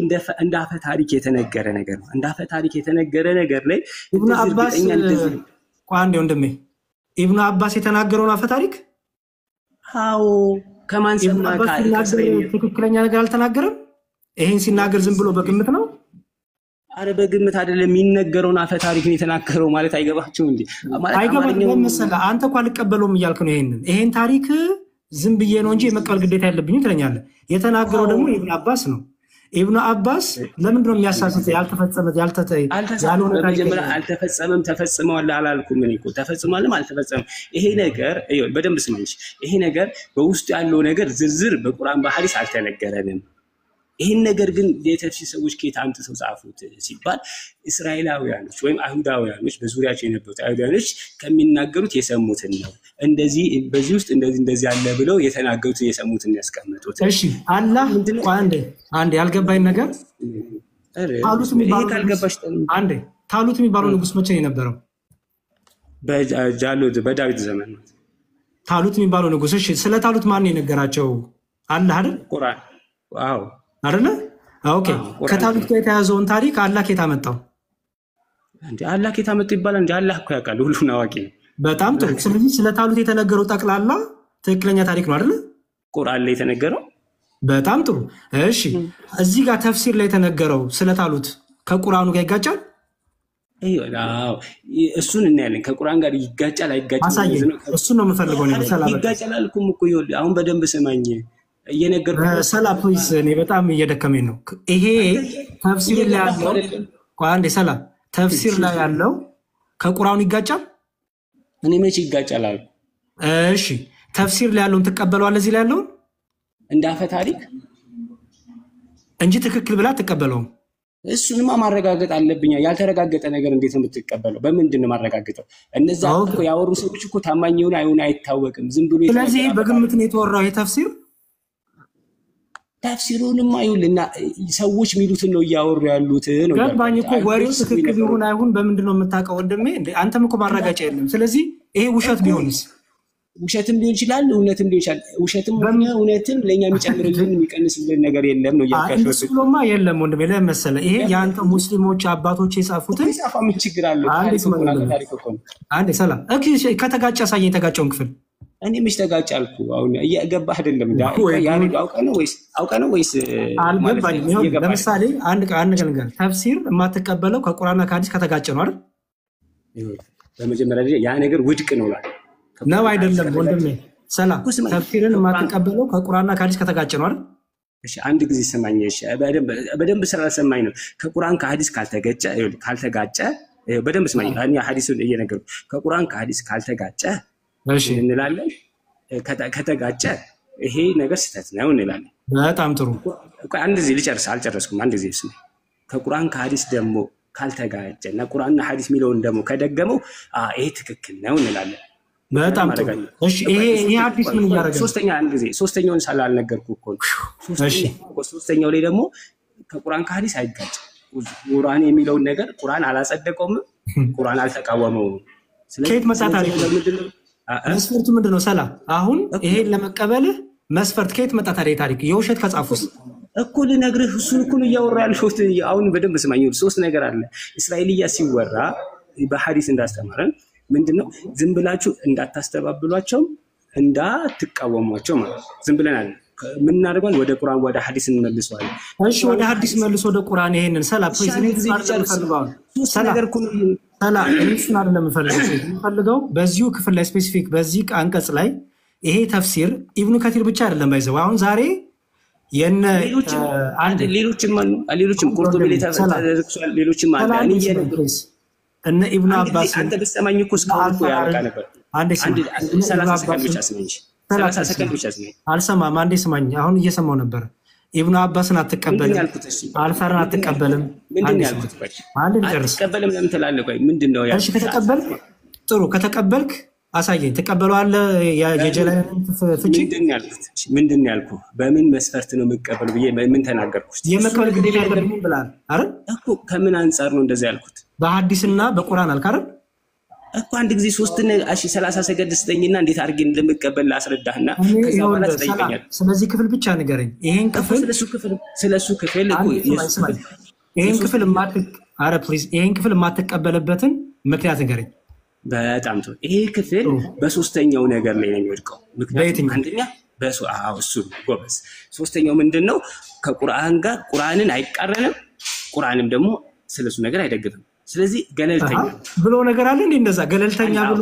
እንደ አፈ ታሪክ የተነገረ ነገር ነው። እንደ አፈ ታሪክ የተነገረ ነገር ላይ ኢብኑ እንደዚህ አባስ እርግጠኛ እንደዚህ ቆይ አንዴ ወንድሜ፣ ኢብኑ አባስ የተናገረውን አፈ ታሪክ አዎ፣ ከማን ኢብኑ ሰማ? አባስ ሲናገር ከእስራኤል ትክክለኛ ነገር አልተናገረም? ይሄን ሲናገር ዝም ብሎ በግምት ነው? አረ በግምት አይደለም የሚነገረውን አፈ ታሪክ ነው የተናገረው ማለት አይገባቸውም እንዴ? ማለት አይገባም። አማርኛው ለምን መሰለህ? አንተ እኮ አልቀበለውም እያልክ ነው። ይሄን ታሪክ ዝም ብዬ ነው እንጂ የመቀበል ግዴታ ያለብኝም ትለኛለህ። የተናገረው ደግሞ ኢብኑ አባስ ነው። ኢብኑ አባስ ለምንድን ነው የሚያሳስት? ያልተፈጸመ ያልሆነ ታሪክ በመጀመሪያ አልተፈጸመም ተፈጽመዋል አላልኩም። እኔ እኮ ተፈጽሟልም አልተፈጸመም። ይሄ ነገር ይኸውልህ፣ በደንብ ስማኝ። ይሄ ነገር በውስጡ ያለው ነገር ዝርዝር በቁርአን በሐዲስ አልተነገረንም። ይህን ነገር ግን የተፍሲር ሰዎች ከየት አምጥተው ጻፉት ሲባል እስራኤላውያኖች ወይም አይሁዳውያኖች፣ በዙሪያቸው የነበሩት አይሁዳውያኖች ከሚናገሩት የሰሙትን ነው። እንደዚህ በዚህ ውስጥ እንደዚህ እንደዚህ አለ ብለው የተናገሩትን የሰሙትን ያስቀመጡት። እሺ፣ አላህ፣ ቆይ አንዴ፣ አንዴ፣ ያልገባኝ ነገር ታሉት ይሄ የሚባለው ካልገባሽ አንዴ፣ ታሉት የሚባለው ንጉስ መቼ ነው የነበረው? በጃሉት በዳዊት ዘመን ነው። ታሉት የሚባለው ንጉስ። እሺ፣ ስለ ታሉት ማን ነው የነገራቸው? አላህ አይደል? ቁርአን፣ አዎ። አይደለ? Okay። አዎ፣ ቁርአን። ከታሉት ጋር የተያዘውን ታሪክ አላህ ከየት አመጣው? እንዴ፣ አላህ ከየት አመጣው ይባላል? እንዴ፣ አላህ እኮ ያውቃል፣ ሁሉን አዋቂ ነው። በጣም ጥሩ። ስለዚህ ስለ ታሉት የተነገረው ጠቅላላ ትክክለኛ ታሪክ ነው አይደለ? ቁርአን ላይ የተነገረው። በጣም ጥሩ። እሺ፣ እዚህ ጋር ተፍሲር ላይ የተነገረው ስለ ታሉት ከቁርአኑ ጋር ይጋጫል? አዎ፣ እሱን እናያለን። ከቁርአን ጋር ይጋጫል አይጋጭም? አሳየኝ። እሱን ነው የምፈልገው እኔ። ሰላ፣ በቃ። ይጋጫል አልኩም እኮ። ይኸውልህ፣ አሁን በደንብ ስማኝ፣ እየነገርኩህ ሰላ please፣ እኔ በጣም እየደከመኝ ነው። ይሄ ተፍሲር ላይ ያለው፣ ቆይ አንዴ ሰላ፣ ተፍሲር ላይ ያለው ከቁርአኑ ይጋጫል? እኔ መቼ ይጋጫል አልኩ? እሺ፣ ተፍሲር ላይ ያለውን ትቀበለዋለህ? እዚህ ላይ ያለውን እንደ አፈ ታሪክ እንጂ ትክክል ብላ አትቀበለውም። እሱንማ ማረጋገጥ አለብኛ። ያልተረጋገጠ ነገር እንዴት ነው የምትቀበለው? በምንድን ነው የማረጋግጠው? እነዛ እኮ ያወሩ ሰዎች እኮ ታማኝ ይሁን አይሁን አይታወቅም። ዝም ብሎ ስለዚህ በግምት ነው የተወራው ይሄ ተፍሲር። ተፍሲሩንማ ይኸውልህ፣ እና ሰዎች የሚሉትን ነው እያወሩ ያሉት ነው። ገባኝ እኮ። ወሬው ትክክል ይሁን አይሁን በምንድን ነው የምታውቀው ወንድሜ? እንዴ፣ አንተም እኮ ማረጋጫ የለም። ስለዚህ ይሄ ውሸት ቢሆንስ? ውሸትም ሊሆን ይችላል፣ እውነትም ሊሆን ይችላል። ውሸትም ሆነ እውነትም ለእኛ የሚጨምርልን የሚቀንስልን ነገር የለም ነው እያልኩ እንደሱ ብሎማ የለም ወንድሜ። ለምን መሰለህ? ይሄ የአንተ ሙስሊሞች አባቶች የጻፉትን ጻፋ ምን ችግር አለው? አንዴ ታሪክ እኮ ነው፣ ታሪክ እኮ ነው። አንዴ ሰላም፣ okay፣ ከተጋጨ አሳየኝ የተጋጨውን ክፍል። እኔ መች ተጋጭ አልኩ? አሁን እየገባህ አይደለም። ያሬድ፣ አውቀህ ነው ወይስ አልገባኝም። ይኸውልህ፣ ለምሳሌ አንድ ነገር ልንገርህ፣ ተፍሲር የማትቀበለው ከቁርአንና ከሐዲስ ከተጋጨ ነው አይደል? በመጀመሪያ ደረጃ ያ ነገር ውድቅ ነው እላለሁ። ነው አይደለም ወንድሜ? ሰላም፣ ተፍሲርን የማትቀበለው ከቁርአንና ከሐዲስ ከተጋጨ ነው አይደል? እሺ፣ አንድ ጊዜ ስማኝ። እሺ፣ በደንብ ስላልሰማኝ ነው። ከቁርአን ከሐዲስ ካልተጋጨ፣ ይኸውልህ፣ ካልተጋጨ፣ በደንብ ስማኝ። እኔ ሐዲሱን እየነገርኩህ፣ ከቁርአን ከሐዲስ ካልተጋጨ እንላለን። ከተጋጨ ይሄ ነገር ስህተት ነው እንላለን። በጣም ጥሩ። አንድ ጊዜ ልጨርስ፣ አልጨረስኩም። አንድ ጊዜ ስማኝ። ከቁርአን ከሐዲስ ደግሞ ካልተጋጨ እና ቁርአንና ሐዲስ የሚለውን ደግሞ ከደገመው ይሄ ትክክል ነው እንላለን። በጣም ጥሩ። እሺ፣ ይሄ ሐዲስ ምን እያደረገ ነው? ሶስተኛ፣ አንድ ጊዜ ሶስተኛውን ስላልነገርኩህ እኮ ነው። ሶስተኛው ላይ ደግሞ ከቁርአን ከሐዲስ አይጋጭም። ቁርአን የሚለውን ነገር ቁርአን አላጸደቀውም፣ ቁርአን አልተቃወመውም። ከየት መጣ ታሪኩ? መስፈርቱ ምንድን ነው? ሰላም፣ አሁን ይሄን ለመቀበልህ መስፈርት ከየት መጣ ታዲያ? ታሪክ የውሸት ከጻፉስ? እኮ ልነግርህ፣ እሱን እኮ ነው እያወራ ያለሁት። አሁን በደንብ ስማኝ። ሶስት ነገር አለ። እስራኤልያ ሲወራ በሐዲስ እንዳስተማረን ምንድነው? ዝም ብላችሁ እንዳታስተባብሏቸውም እንዳትቃወሟቸው ማለት ነው። ዝም ብለን አለ ምን እናደርገዋለን? ወደ ቁርአን ወደ ሐዲስ እንመልሰዋለን። እሺ፣ ወደ ሐዲስ መልሶ ወደ ቁርአን ይሄንን ሰላ please። እኔ ሰላ፣ እኔ እሱን አይደለም የምፈልገው። የምፈልገው በዚሁ ክፍል ላይ፣ specific በዚህ አንቀጽ ላይ ይሄ ተፍሲር ኢብኑ ከቲር ብቻ አይደለም by the way፣ አሁን ዛሬ የነ ሌሎችም አሉ። ሌሎችም ቁርጡቢ ላይ ተጠቅሷል። ሌሎችም አለ። እነ ኢብኑ አባስ አንተ ብትሰማኝ እኮ እስካሁን እኮ ያበቃ ነበር። አንዴ ስማ። 30 ሰከንድ ብቻ ስማኝ። 30 ሰከንድ ብቻ ስማኝ። አልሰማም። አንዴ ስማኝ። አሁን እየሰማው ነበር። ኢብኑ አባስን አትቀበልም፣ አልፈርን አትቀበልም። ምንድን ነው ያልኩት? ቆይ፣ አንዴ ልጨርስ። አትቀበልም ለምን ትላለህ? ቆይ፣ ምንድን ነው እሺ፣ ከተቀበልክ ጥሩ፣ ከተቀበልክ አሳየኝ። ትቀበለዋለህ የጀላለንን ፍቺ? ምንድን ነው ያልኩት? ምንድን ነው ያልኩህ? በምን መስፈርት ነው የምቀበለው ብዬ ምን ተናገርኩ? የመቀበል ግዴታ የለብኝም ብለሃል አይደል? እኮ ከምን አንጻር ነው እንደዛ ያልኩት? በሐዲስና በቁርአን አልክ አይደል? እኮ አንድ ጊዜ ሶስት፣ እሺ፣ 30 ሰከንድ ስጠኝና እንዴት አድርጌ እንደምቀበል ላስረዳህና ከዛ በኋላ ትጠይቀኛለህ። ስለዚህ ክፍል ብቻ ንገረኝ። ይሄን ክፍል ስለሱ ክፍል እኮ ይሄን ክፍል ኧረ please፣ ይሄን ክፍል የማትቀበልበትን ምክንያት ንገረኝ። በጣም ጥሩ። ይሄ ክፍል በሶስተኛው ነገር ላይ ነው የሚወድቀው። ምክንያቱም አንደኛ እሱ ጎበዝ። ሶስተኛው ምንድን ነው? ከቁርአን ጋር ቁርአንን አይቃረንም፣ ቁርአንም ደግሞ ስለሱ ነገር አይደግፍም። ስለዚህ ገለልተኛ ብሎ ነገር አለ እንዴ? እንደዛ ገለልተኛ ብሎ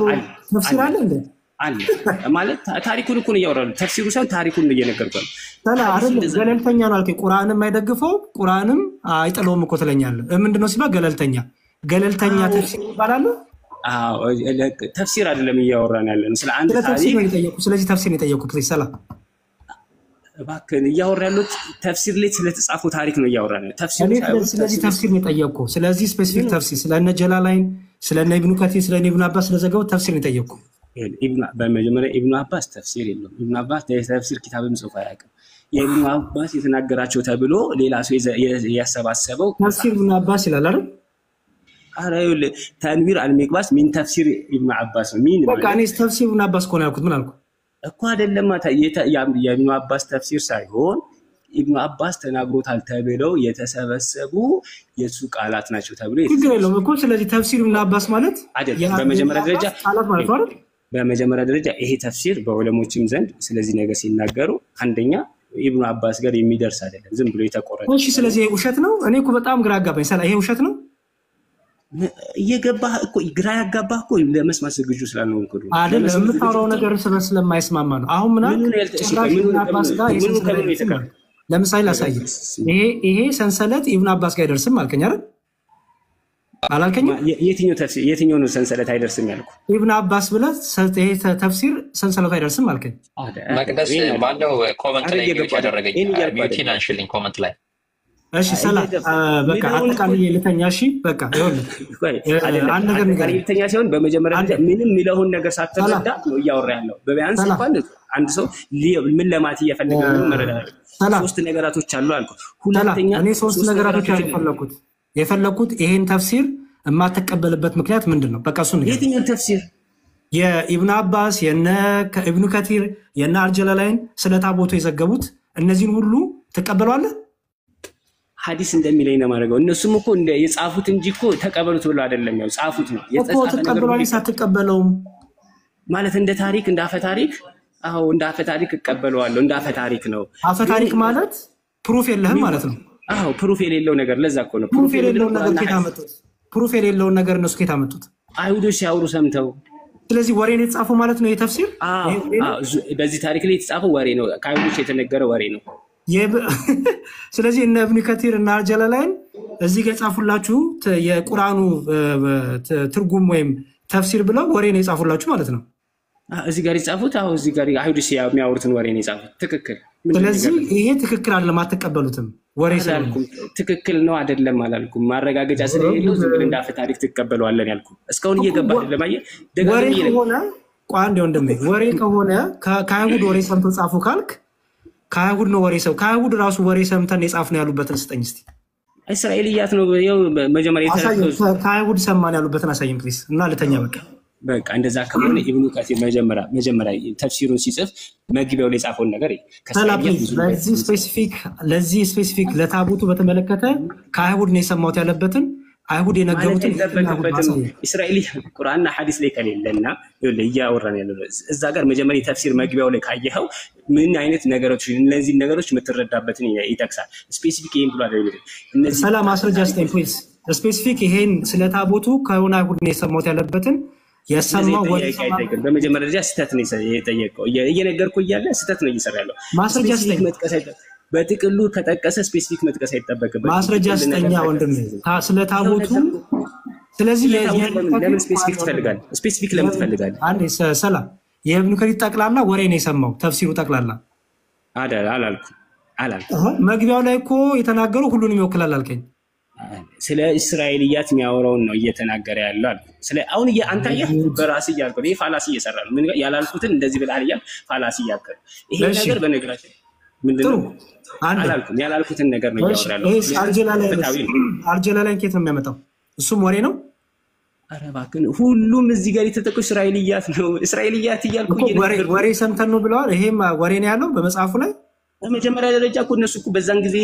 ተፍሲር አለ እንዴ? አለ ማለት ታሪኩን እኮ ነው እያወራሁ፣ ተፍሲሩ ሳይሆን ታሪኩን ነው እየነገርኩህ። አይደለም፣ ገለልተኛ ነው አልከኝ። ቁርአንም አይደግፈው ቁርአንም አይጥለውም እኮ ትለኛለህ። ምንድነው ሲባል ገለልተኛ ተፍሲር ይባላል። ተፍሲር አይደለም እያወራን ያለ ነው፣ ስለ አንድ ስለ ተፍሲር ነው የጠየኩህ። ስለዚህ ተፍሲር ነው የጠየኩህ። Please ሰላም። እባክህን እያወራ ያሉት ተፍሲር ላይ ስለተጻፈው ታሪክ ነው እያወራ ነው። ተፍሲሩ እኔ ሳይሆን ስለዚህ ተፍሲሩ ተፍሲር ነው የጠየቅኩህ። ስለዚህ specific ተፍሲር ስለነ ጀላላይን፣ ስለነ ኢብኑ ከቲር፣ ስለነ ኢብኑ አባስ ስለዘገቡት ተፍሲር ነው የጠየቅኩህ። በመጀመሪያ ኢብኑ አባስ ተፍሲር የለውም። ኢብኑ አባስ የተፍሲር ኪታብም ጽፎ አያውቅም። የኢብኑ አባስ የተናገራቸው ተብሎ ሌላ ሰው ያሰባሰበው ተፍሲር ኢብኑ አባስ ይላል አይደል? ኧረ ይኸውልህ ተንዊር አልሚቅባስ ሚን ተፍሲር ኢብኑ አባስ ነው። ሚን በቃ ማለት እኔ ተፍሲር ኢብኑ አባስ ከሆነ ያልኩት ምን አልኩ? እኮ አይደለም፣ የኢብኑ አባስ ተፍሲር ሳይሆን ኢብኑ አባስ ተናግሮታል ተብለው የተሰበሰቡ የእሱ ቃላት ናቸው ተብሎ ችግር የለውም እኮ። ስለዚህ ተፍሲር ኢብኑ አባስ ማለት አይደለም። በመጀመሪያ ደረጃ ቃላት ማለት ነው አይደል? በመጀመሪያ ደረጃ ይሄ ተፍሲር በዑለሞችም ዘንድ ስለዚህ ነገር ሲናገሩ አንደኛ ኢብኑ አባስ ጋር የሚደርስ አይደለም፣ ዝም ብሎ የተቆረጠ። እሺ፣ ስለዚህ ይሄ ውሸት ነው። እኔ እኮ በጣም ግራ አጋባኝ። ሰላ ይሄ ውሸት ነው እየገባህ እኮ ግራ ያጋባህ እኮ ለመስማት ዝግጁ ስላልሆንክ ነው። አይደል? የምታወራው ነገር ስለማይስማማ ነው። አሁን ምን አልክ? ጭራሽ ኢብኑ አባስ ጋር ምኑ የሰንሰለት ከምኑ አይደርስም የተቀረ አልክ። ለምሳሌ ላሳይህ። ይሄ ሰንሰለት ኢብኑ አባስ ጋር አይደርስም አልከኝ አይደል? አላልከኝም? የትኛው ተፍሲር የትኛው ነው ሰንሰለት አይደርስም ያልኩ? ኢብኑ አባስ ብለህ ይሄ ተፍሲር ሰንሰለቱ አይደርስም አልከኝ። መቅደስ ማነው comment ላይ mute ያደረገኝ? mute ኤን አንሽልኝ comment ላይ። እሺ ሰላም፣ በቃ አጠቃልዬ ልተኛ። እሺ በቃ ይኸውልህ አንድ ነገር ንገረኝ። ልተኛ ሲሆን በመጀመሪያ ደረጃ ምንም የሚለውን ነገር ሳትረዳ ነው እያወራ ያለው። በቢያንስ እንኳን አንድ ሰው ምን ለማለት እየፈለገ ነው መረዳት። ሶስት ነገራቶች አሉ አልኩህ። ሁለተኛ እኔ ሶስት ነገራቶች የፈለኩት ይሄን ተፍሲር የማትቀበልበት ምክንያት ምንድን ነው? በቃ እሱን ንገረኝ። የትኛውን ተፍሲር? የኢብኑ አባስ፣ የነ ኢብኑ ከቲር፣ የነ አልጀላላይን ስለ ታቦቱ የዘገቡት እነዚህን ሁሉ ትቀበለዋለህ? ሐዲስ እንደሚለኝ ነው የማደርገው። እነሱም እኮ የጻፉት እንጂ እኮ ተቀበሉት ብሎ አይደለም፣ ያው ጻፉት ነው እኮ። ትቀበለዋለህ ሳትቀበለውም ማለት እንደ ታሪክ እንደ አፈ ታሪክ። አዎ እንደ አፈ ታሪክ እቀበለዋለሁ። እንደ አፈ ታሪክ ነው። አፈ ታሪክ ማለት proof የለህም ማለት ነው። አዎ proof የሌለው ነገር ለዛ እኮ ነው። proof የሌለውን ነገር ከየት አመጡት? Proof የሌለውን ነገር እነሱ ከየት አመጡት? አይሁዶች ሲያወሩ ሰምተው። ስለዚህ ወሬ ነው የተጻፈው ማለት ነው። የተፍሲር በዚህ ታሪክ ላይ የተጻፈው ወሬ ነው፣ ከአይሁዶች የተነገረ ወሬ ነው። ስለዚህ እነ ኢብኑ ከቲር እና አልጀላላይን እዚህ ጋር የጻፉላችሁ የቁርአኑ ትርጉም ወይም ተፍሲር ብለው ወሬ ነው የጻፉላችሁ ማለት ነው። እዚህ ጋር የጻፉት አዎ፣ እዚህ ጋር አይሁዶች የሚያወሩትን ወሬ ነው የጻፉት። ትክክል። ስለዚህ ይሄ ትክክል አይደለም፣ አትቀበሉትም። ወሬ አላልኩም። ትክክል ነው አይደለም አላልኩም። ማረጋገጫ ስለሌለው ዝም ብለህ እንደ አፈ ታሪክ ትቀበለዋለን ያልኩ። እስካሁን እየገባ አይደለም። አየህ፣ ወሬ ከሆነ ቆይ አንዴ ወንድሜ፣ ወሬ ከሆነ ከአይሁድ ወሬ ሰምቶ ጻፉ ካልክ ከአይሁድ ነው ወሬ ሰው ከአይሁድ ራሱ ወሬ ሰምተን የጻፍነው ያሉበትን ስጠኝ እስኪ። እስራኤልያት ነው ይኸው መጀመሪያ ከአይሁድ ሰማን ያሉበትን አሳይም please፣ እና ልተኛ በቃ። በቃ እንደዛ ከሆነ ኢብኑ ከሲር መጀመሪያ ተፍሲሩን ሲጽፍ መግቢያው ላይ የጻፈውን ነገር ለዚህ specific ለታቦቱ በተመለከተ ከአይሁድ ነው የሰማሁት ያለበትን አይሁድ የነገሩትን አይጠበቅበትም። እስራኤል ቁርአንና ሐዲስ ላይ ከሌለና እያወራን ያለው እዛ ጋር መጀመሪያ የተፍሲር መግቢያው ላይ ካየኸው ምን አይነት ነገሮች እነዚህ ነገሮች የምትረዳበትን ይጠቅሳል። Specific ይሄን ብሎ አይደለም። እነዚህ ሰላም ማስረጃ ስጠኝ please። Specific ይሄን ስለ ታቦቱ ከሆነ አይሁድ ነው የሰማሁት ያለበትን የሰማው ወሬ በመጀመሪያ ደረጃ ስህተት ነው የጠየቀው። እየነገርኩህ እያለ ስህተት ነው እየሰራ ያለው። ማስረጃ ስጠኝ። በጥቅሉ ከጠቀሰ specific መጥቀስ አይጠበቅበትም። ማስረጃ ስጠኛ ወንድሜ ስለ ታቦቱ። ስለዚህ ለምን specific ትፈልጋለህ? Specific ለምን ትፈልጋለህ? አንዴ ሰላም፣ የኢብኑ ከሲር ጠቅላላ ወሬ ነው የሰማው ተፍሲሩ ጠቅላላ አላልኩም አላልኩም። መግቢያው ላይ እኮ የተናገሩ ሁሉንም ይወክላል አልከኝ። ስለ እስራኤልያት የሚያወራውን ነው እየተናገረ ያለው አልኩ። ስለ አሁን አንተ አየህ በራስህ እያልኩ ነው። ይሄ fallacy እየሰራ ነው። ምን ያላልኩትን እንደዚህ ብለሃል እያልክ fallacy እያልክ ነው። ይሄ ነገር በነገራችን ምንድን ነው አላልኩም። ያላልኩትን ነገር ነው እያወራ ያለው። አልጀላላይን ከየት ነው የሚያመጣው? እሱም ወሬ ነው። ኧረ እባክህን ሁሉም እዚህ ጋር የተጠቀሱ እስራኤልያት ነው። እስራኤልያት እያልኩ ወሬ ሰምተን ነው ብለዋል። ይሄም ወሬ ነው ያለው በመጽሐፉ ላይ። በመጀመሪያ ደረጃ እኮ እነሱ እኮ በዛን ጊዜ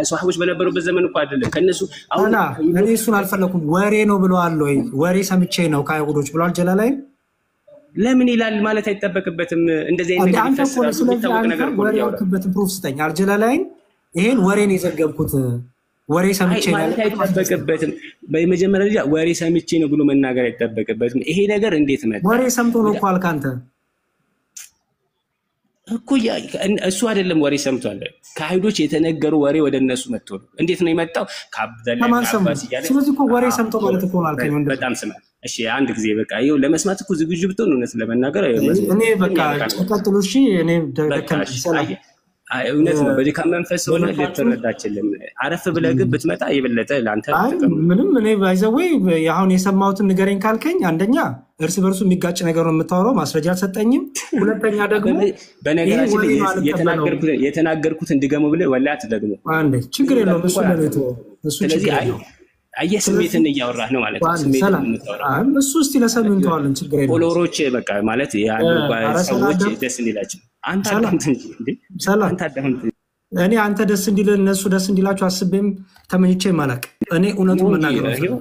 ሰሃቦች በነበሩበት ዘመን እኮ አይደለም ከእነሱ አሁን እኔ እሱን አልፈለኩም። ወሬ ነው ብለዋል ወይ ወሬ ሰምቼ ነው ከአይሁዶች ብለዋል። ጀላላይን ለምን ይላል ማለት አይጠበቅበትም። እንደዚህ አይነት ነገር ይፈስራል። የሚታወቅ ነገር እኮ ወሬ ያልክበትን proof ስጠኝ። አልጀላላይን ይሄን ወሬ ነው የዘገብኩት ወሬ ሰምቼ ነው ማለት አይጠበቅበትም። በመጀመሪያ ደረጃ ወሬ ሰምቼ ነው ብሎ መናገር አይጠበቅበትም። ይሄ ነገር እንዴት መጣ? ወሬ ሰምቶ ነው እኮ አልክ አንተ እኮ እሱ አይደለም ወሬ ሰምቷል። ከአይሁዶች የተነገሩ ወሬ ወደ እነሱ መጥቶ ነው። እንዴት ነው የመጣው? ከአብደላ አባስ እያለ። ስለዚህ እኮ ወሬ ሰምቶ ማለት እኮ ነው አልከኝ። በጣም ስማ፣ እሺ አንድ ጊዜ በቃ ይኸው ለመስማት እኮ ዝግጁ ብትሆን እውነት ለመናገር እኔ በቃ ቀጥሉ። እሺ እኔ እውነት ነው። በድካም መንፈስ ሆነ ልትረዳ አትችልም። አረፍ ብለህ ግን ብትመጣ የበለጠ ለአንተ ጥቅም ነው። ምንም እኔ by the way አሁን የሰማሁትን ንገረኝ ካልከኝ፣ አንደኛ እርስ በርሱ የሚጋጭ ነገር ነው የምታወራው፣ ማስረጃ አልሰጠኝም። ሁለተኛ ደግሞ በነገራችን ላይ የተናገርኩትን ድገመው ብለህ ወላሂ አትደግመው። አንዴ ችግር የለውም እሱ ለኔ ተወው፣ እሱ ስለዚህ ችግር አይ የለውም። አየህ ስሜትን እያወራህ ነው ማለት ነው። ስሜትን የምታወራው እሱ እስቲ ለሰሚ እንተዋለን፣ ችግር የለውም። follower ኦች በቃ ማለት ያሉ ሰዎች ደስ እንዲላቸው አንተ አዳምጥ እንጂ እንዴ፣ አንተ አዳምጥ። እኔ አንተ ደስ እንዲልህ እነሱ ደስ እንዲላቸው አስቤም ተመኝቼም አላውቅም። እኔ እውነቱን መናገር ነው።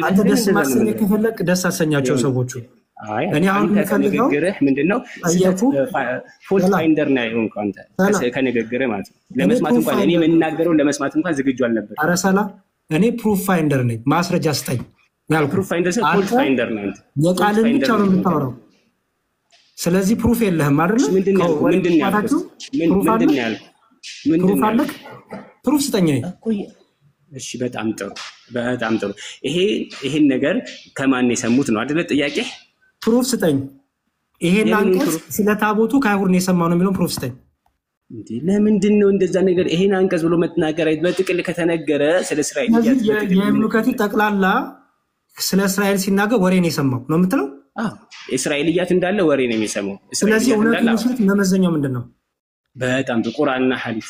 አንተ ደስ ማሰኘት ከፈለግ ደስ አሰኛቸው ሰዎቹ። እኔ አሁን የምፈልገው ከንግግርህ ምንድነው fault finder ነው የሆንከው አንተ ከንግግርህ ማለት ነው። ለመስማት እንኳን እኔ የምናገረውን ለመስማት እንኳን ዝግጁ አልነበርኩም። ኧረ ሰላም፣ እኔ proof finder ነኝ። ማስረጃ ስጠኝ ያልኩህ። proof finder ሳይሆን fault finder ነህ አንተ። የቃልን ብቻ ነው የምታወራው። ስለዚህ proof የለህም አይደለ? ምንድን ነው ያልኩህ? ምንድን ነው ያልኩህ? proof አለህ? proof ስጠኝ። እሺ፣ በጣም ጥሩ በጣም ጥሩ። ይሄን ነገር ከማን የሰሙት ነው አይደለ ጥያቄ? proof ስጠኝ። ይሄን አንቀጽ ስለ ታቦቱ ከአይሁድ ነው የሰማው ነው የሚለውን proof ስጠኝ። ለምንድን ነው እንደዛ ነገር ይሄን አንቀጽ ብሎ መናገር? በጥቅል ከተነገረ ስለ እስራኤል የኢብኑ ከቲር ጠቅላላ ስለ እስራኤል ሲናገር ወሬ ነው የሰማው ነው የምትለው? አዎ፣ እስራኤልያት እንዳለ ወሬ ነው የሚሰማው። ስለዚህ እውነት ውሸት መመዘኛው ምንድን ነው? በጣም ጥሩ፣ ቁርአንና ሐዲስ።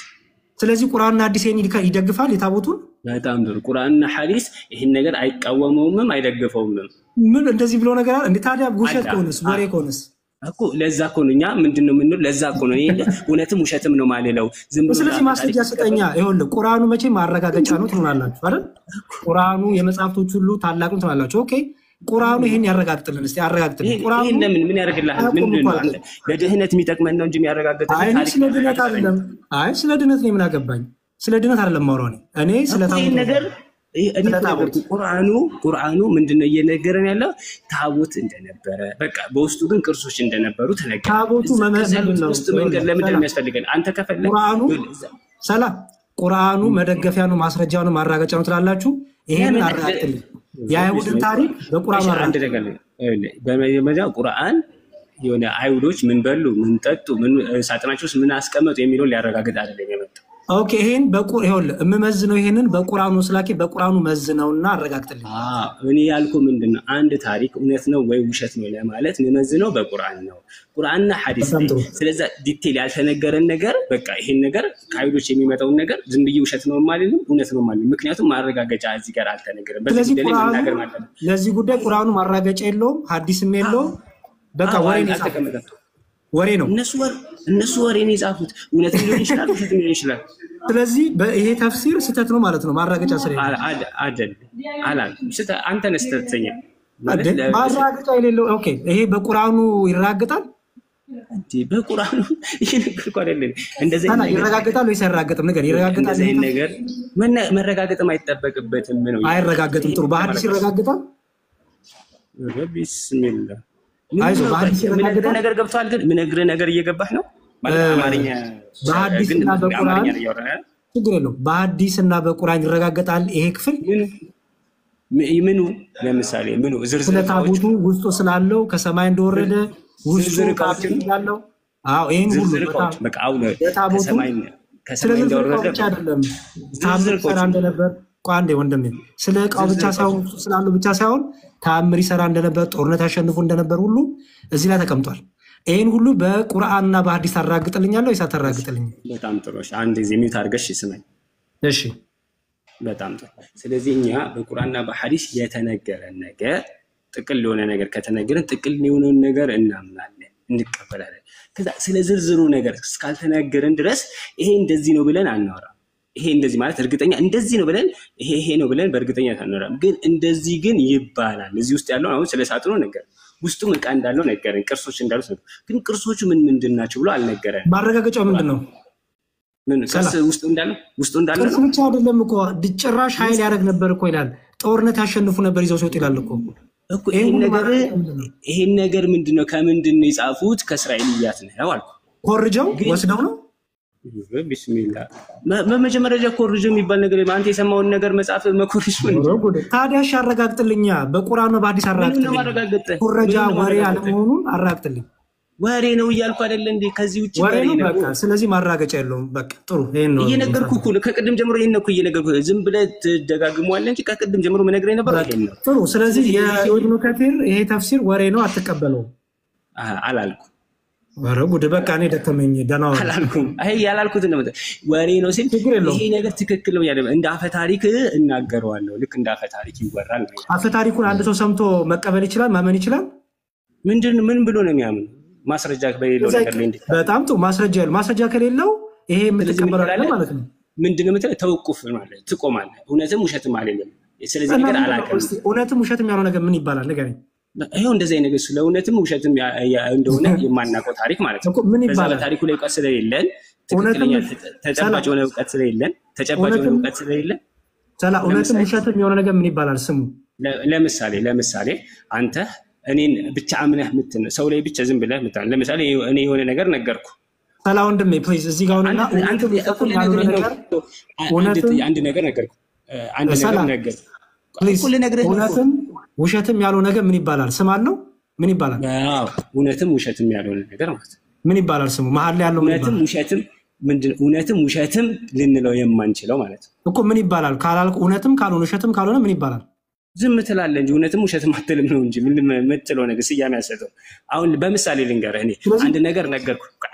ስለዚህ ቁርአንና ሐዲስ ይሄን ይደግፋል የታቦቱን? በጣም ጥሩ፣ ቁርአንና ሐዲስ ይሄን ነገር አይቃወመውምም አይደግፈውምም። ምን እንደዚህ ብሎ ነገር አለ እንዴ? ታዲያ ውሸት ከሆነስ ወሬ ከሆነስ እኮ ለዛ እኮ ነው እኛ ምንድን ነው የምንለው? ለዛ እኮ ነው እውነትም ውሸትም ነው ማልለው። ዝም ብሎ ስለዚህ ማስረጃ ስጠኛ። ይኸውልህ ቁርአኑ መቼም ማረጋገጫ ነው ትሆናላችሁ አይደል? ቁርአኑ የመጽሐፍቶች ሁሉ ታላቅ ነው ትሆናላችሁ። okay ቁርአኑ ይሄን ያረጋግጥልን እስቲ አረጋግጥልን። ቁርአኑ ይሄን ለምን ምን ያደርግልሃል? ምንድን ነው ለድህነት የሚጠቅመን ነው እንጂ የሚያረጋግጥልን አይ ስለ ድህነት አይደለም። አይ ስለ ድህነት ነው ምን አገባኝ? ስለ ድህነት አይደለም የማወራው እኔ ስለ ታቦት ነገር ቁርአኑ ምንድነው እየነገረን ያለው? ታቦት እንደነበረ በቃ በውስጡ ግን ቅርሶች እንደነበሩ ተነገረ። ታቦቱ ውስጥ መንገድ ለምንድን ነው የሚያስፈልገን? አንተ ከፈለግ ቁርአኑ ሰላም ቁርአኑ መደገፊያ ነው፣ ማስረጃ ነው፣ ማረጋገጫ ነው ትላላችሁ። ይሄንን አረጋግጥልኝ። የአይሁድን ታሪክ በቁርአኑ አረጋግጥ። በመጀመሪያ ቁርአን የሆነ አይሁዶች ምን በሉ፣ ምን ጠጡ፣ ምን ሳጥናቸው ውስጥ ምን አስቀመጡ የሚለውን ሊያረጋግጥ አይደለም የመጣው። okay ይሄን ይኸውልህ የምመዝነው ይሄንን በቁርአኑ ስላኬ በቁርአኑ መዝነውና አረጋግጥልኝ። እኔ ያልኩህ ምንድን ነው አንድ ታሪክ እውነት ነው ወይ ውሸት ነው ለማለት የምመዝነው በቁርአን ነው፣ ቁርአንና ሐዲስ ላይ። ስለዛ detail ያልተነገረን ነገር በቃ ይሄን ነገር ከአይሁዶች የሚመጣውን ነገር ዝም ብዬ ውሸት ነው የማልልም እውነት ነው የማልልም፣ ምክንያቱም ማረጋገጫ እዚህ ጋር አልተነገረም። በዚህ ጉዳይ ላይ መናገር ማለት ነው። ለዚህ ጉዳይ ቁርአኑ ማረጋገጫ የለውም፣ ሐዲስም የለውም። በቃ ወሬ ነው አልተቀመጠም። ወሬ ነው። እነሱ ወሬ ነው የጻፉት። እውነት ሊሆን ይችላል፣ ውሸት ሊሆን ይችላል። ስለዚህ ይሄ ተፍሲር ስህተት ነው ማለት ነው። ማረጋገጫ ስለሌለ አይደል አላልኩም። አንተ ነህ ስህተተኛ። ማረጋገጫ የሌለው okay። ይሄ በቁርአኑ ይረጋገጣል እንዴ? በቁርአኑ ይሄ ነገር እኮ አይደለም። እንደዚህ ይረጋገጣል ወይስ አይረጋገጥም? ነገር ይረጋገጣል። እንደዚህ ነገር መረጋገጥም አይጠበቅበትም ነው። አይረጋገጥም። ጥሩ። በሐዲስ ይረጋገጣል። ቢስሚላህ አይዞህ፣ በሐዲስ ይረጋገጣል። ነገር ገብቶሃል? ግን ምነግርህ ነገር እየገባህ ነው ማለት አማርኛ በሐዲስና በቁርአን ችግር የለውም። በሐዲስና በቁርአን ይረጋገጣል። ይሄ ክፍል ምኑ ለምሳሌ ምኑ ዝርዝር ስለ ታቦቱ ውስጡ ስላለው ከሰማይ እንደወረደ ውስጡ እንዳለው፣ አዎ ይሄን ሁሉ በቃ አሁን ከሰማይ እንደወረደ ብቻ አይደለም ታምር ይሰራ እንደነበር አንዴ ወንድሜ፣ ስለ እቃው ብቻ ሳይሆን ስላለው ብቻ ሳይሆን ታምር ይሰራ እንደነበር፣ ጦርነት ያሸንፉ እንደነበር ሁሉ እዚህ ላይ ተቀምጧል። ይህን ሁሉ በቁርአንና በሐዲስ ታረጋግጥልኛለህ ወይስ አታረጋግጥልኝም? በጣም ጥሩ። አንድ ጊዜ mute አድርገሽ ስማኝ። እሺ፣ በጣም ጥሩ። ስለዚህ እኛ በቁርአንና በሐዲስ የተነገረን ነገር ጥቅል የሆነ ነገር ከተነገረን ጥቅል የሆነውን ነገር እናምናለን፣ እንቀበላለን። ከዛ ስለ ዝርዝሩ ነገር እስካልተነገረን ድረስ ይሄ እንደዚህ ነው ብለን አናወራም። ይሄ እንደዚህ ማለት እርግጠኛ እንደዚህ ነው ብለን ይሄ ይሄ ነው ብለን በእርግጠኛ አናወራም። ግን እንደዚህ ግን ይባላል። እዚህ ውስጥ ያለው አሁን ስለ ሳጥኑ ነገር ውስጡ ዕቃ እንዳለው ነገረን፣ ቅርሶች እንዳሉት ነገር ግን ቅርሶቹ ምን ምንድን ናቸው ብሎ አልነገረን። ማረጋገጫው ምንድን ነው? ምን ቅርስ ውስጡ እንዳለው ውስጡ እንዳለው ቅርስ ብቻ አይደለም እኮ ጭራሽ ኃይል ያደርግ ነበር እኮ ይላል። ጦርነት ያሸንፉ ነበር ይዘው ሲወጡ ይላል እኮ እኮ ይሄን ነገር ምንድን ነው ከምንድን ነው የጻፉት? ከእስራኤልያት ነው አልኩ። ኮርጀው ወስደው ነው ቢስሚላ በመጀመሪያ ኮርጆ የሚባል ነገር አንተ የሰማውን ነገር መጽሐፍ መኮርጅ ነው። ታዲያ እሺ አረጋግጥልኛ፣ በቁርአኑ በሐዲስ አረጋግጥልኝ። ኮረጃ ወሬ አለመሆኑን አረጋግጥልኝ። ወሬ ነው እያልኩ አይደለ እንዴ? ከዚህ ውጭ ወሬ ወሬ ነው ነው በቃ። ስለዚህ ማረጋገጫ የለውም። በቃ ጥሩ፣ ይሄን ነው እየነገርኩህ እኮ ነው። ከቅድም ጀምሮ ይሄን ነው እኮ እየነገርኩህ። ዝም ብለህ ትደጋግመዋለህ እንጂ ከቅድም ጀምሮ የምነግርህ የነበረው በቃ ይሄን ነው። ጥሩ። ስለዚህ ስለዚህ እንደዚህ ሲሆን የኢብኑ ከቲር ይሄ ተፍሲር ወሬ ነው፣ አትቀበለውም። አላልኩም ኧረ ጉድ! በቃ እኔ ደከመኝ። ደህና ዋሉ። አላልኩም። አይ ያላልኩትን ነው። ወሬ ነው ሲል ችግር ይሄ የለውም። ነገር ትክክል ነው ያለ እንደ አፈ ታሪክ እናገረዋለሁ። ልክ እንደ አፈ ታሪክ ይወራል ነው። አፈ ታሪኩን አንድ ሰው ሰምቶ መቀበል ይችላል፣ ማመን ይችላል። ምንድን ምን ብሎ ነው የሚያምኑ? ማስረጃ በሌለው ነገር ላይ እንዴት? በጣም ጥሩ። ማስረጃ ያለው ማስረጃ ከሌለው ይሄ ስለዚህ ምን የምትቀበለው አይደለም ትላለህ? ማለት ነው። ምንድን ነው የምትለው? ተውቁፍ ማለት ትቆማለህ። እውነትም ውሸትም አልልም። ስለዚህ እና ነገር ምንድን ነው አላውቅም። እስኪ እውነትም ውሸትም ያለው ነገር ምን ይባላል? ንገረኝ ይኸው እንደዚህ አይነት ነገር ስለ እውነትም ውሸትም እንደሆነ የማናውቀው ታሪክ ማለት ነው። እኮ ምን በዛ ይባላል? በታሪኩ ላይ እውቀት ስለሌለን እውነትም ትክክለኛ ሰላም ተጨባጭ የሆነ እውቀት ስለሌለን ተጨባጭ የሆነ እውነትም እውቀት ስለሌለን ሰላም እውነትም ለምሳሌ ውሸትም የሆነ ነገር ምን ይባላል ስሙ? ለምሳሌ አንተ እኔን ብቻ አምነህ ሰው ላይ ብቻ ዝም ብለህ ምትን ለምሳሌ እኔ የሆነ ነገር ነገርኩ። ሰላም ወንድሜ please እዚህ ጋር ሁንና አንድ አንድ እውነትም እኮ ውሸትም ያልሆነ ልነግርህ ነው። ነገር አንድ እውነትም አንድ ነገር ነገርኩ። አንድ ነገር ሰላም ነገርኩ please እኮ ልነግርህ ነው እኮ። እውነትም ውሸትም ያልሆነ ነገር ምን ይባላል? ስም አለው? ምን ይባላል? አዎ እውነትም ውሸትም ያልሆነ ነገር ማለት ነው። ምን ይባላል ስሙ? መሀል ላይ ያለው ምን እውነትም ይባላል? ውሸትም ምንድን እውነትም ውሸትም ልንለው የማንችለው ማለት ነው። እኮ ምን ይባላል ካላልኩ እውነትም ካልሆነ ውሸትም ካልሆነ ምን ይባላል? ዝም ትላለህ እንጂ እውነትም ውሸትም አትልም ነው እንጂ ምን የምትለው ነገር ስያሜ ያሰጠው። አሁን በምሳሌ ልንገርህ። እኔ ስለዚህ አንድ ነገር ነገርኩ።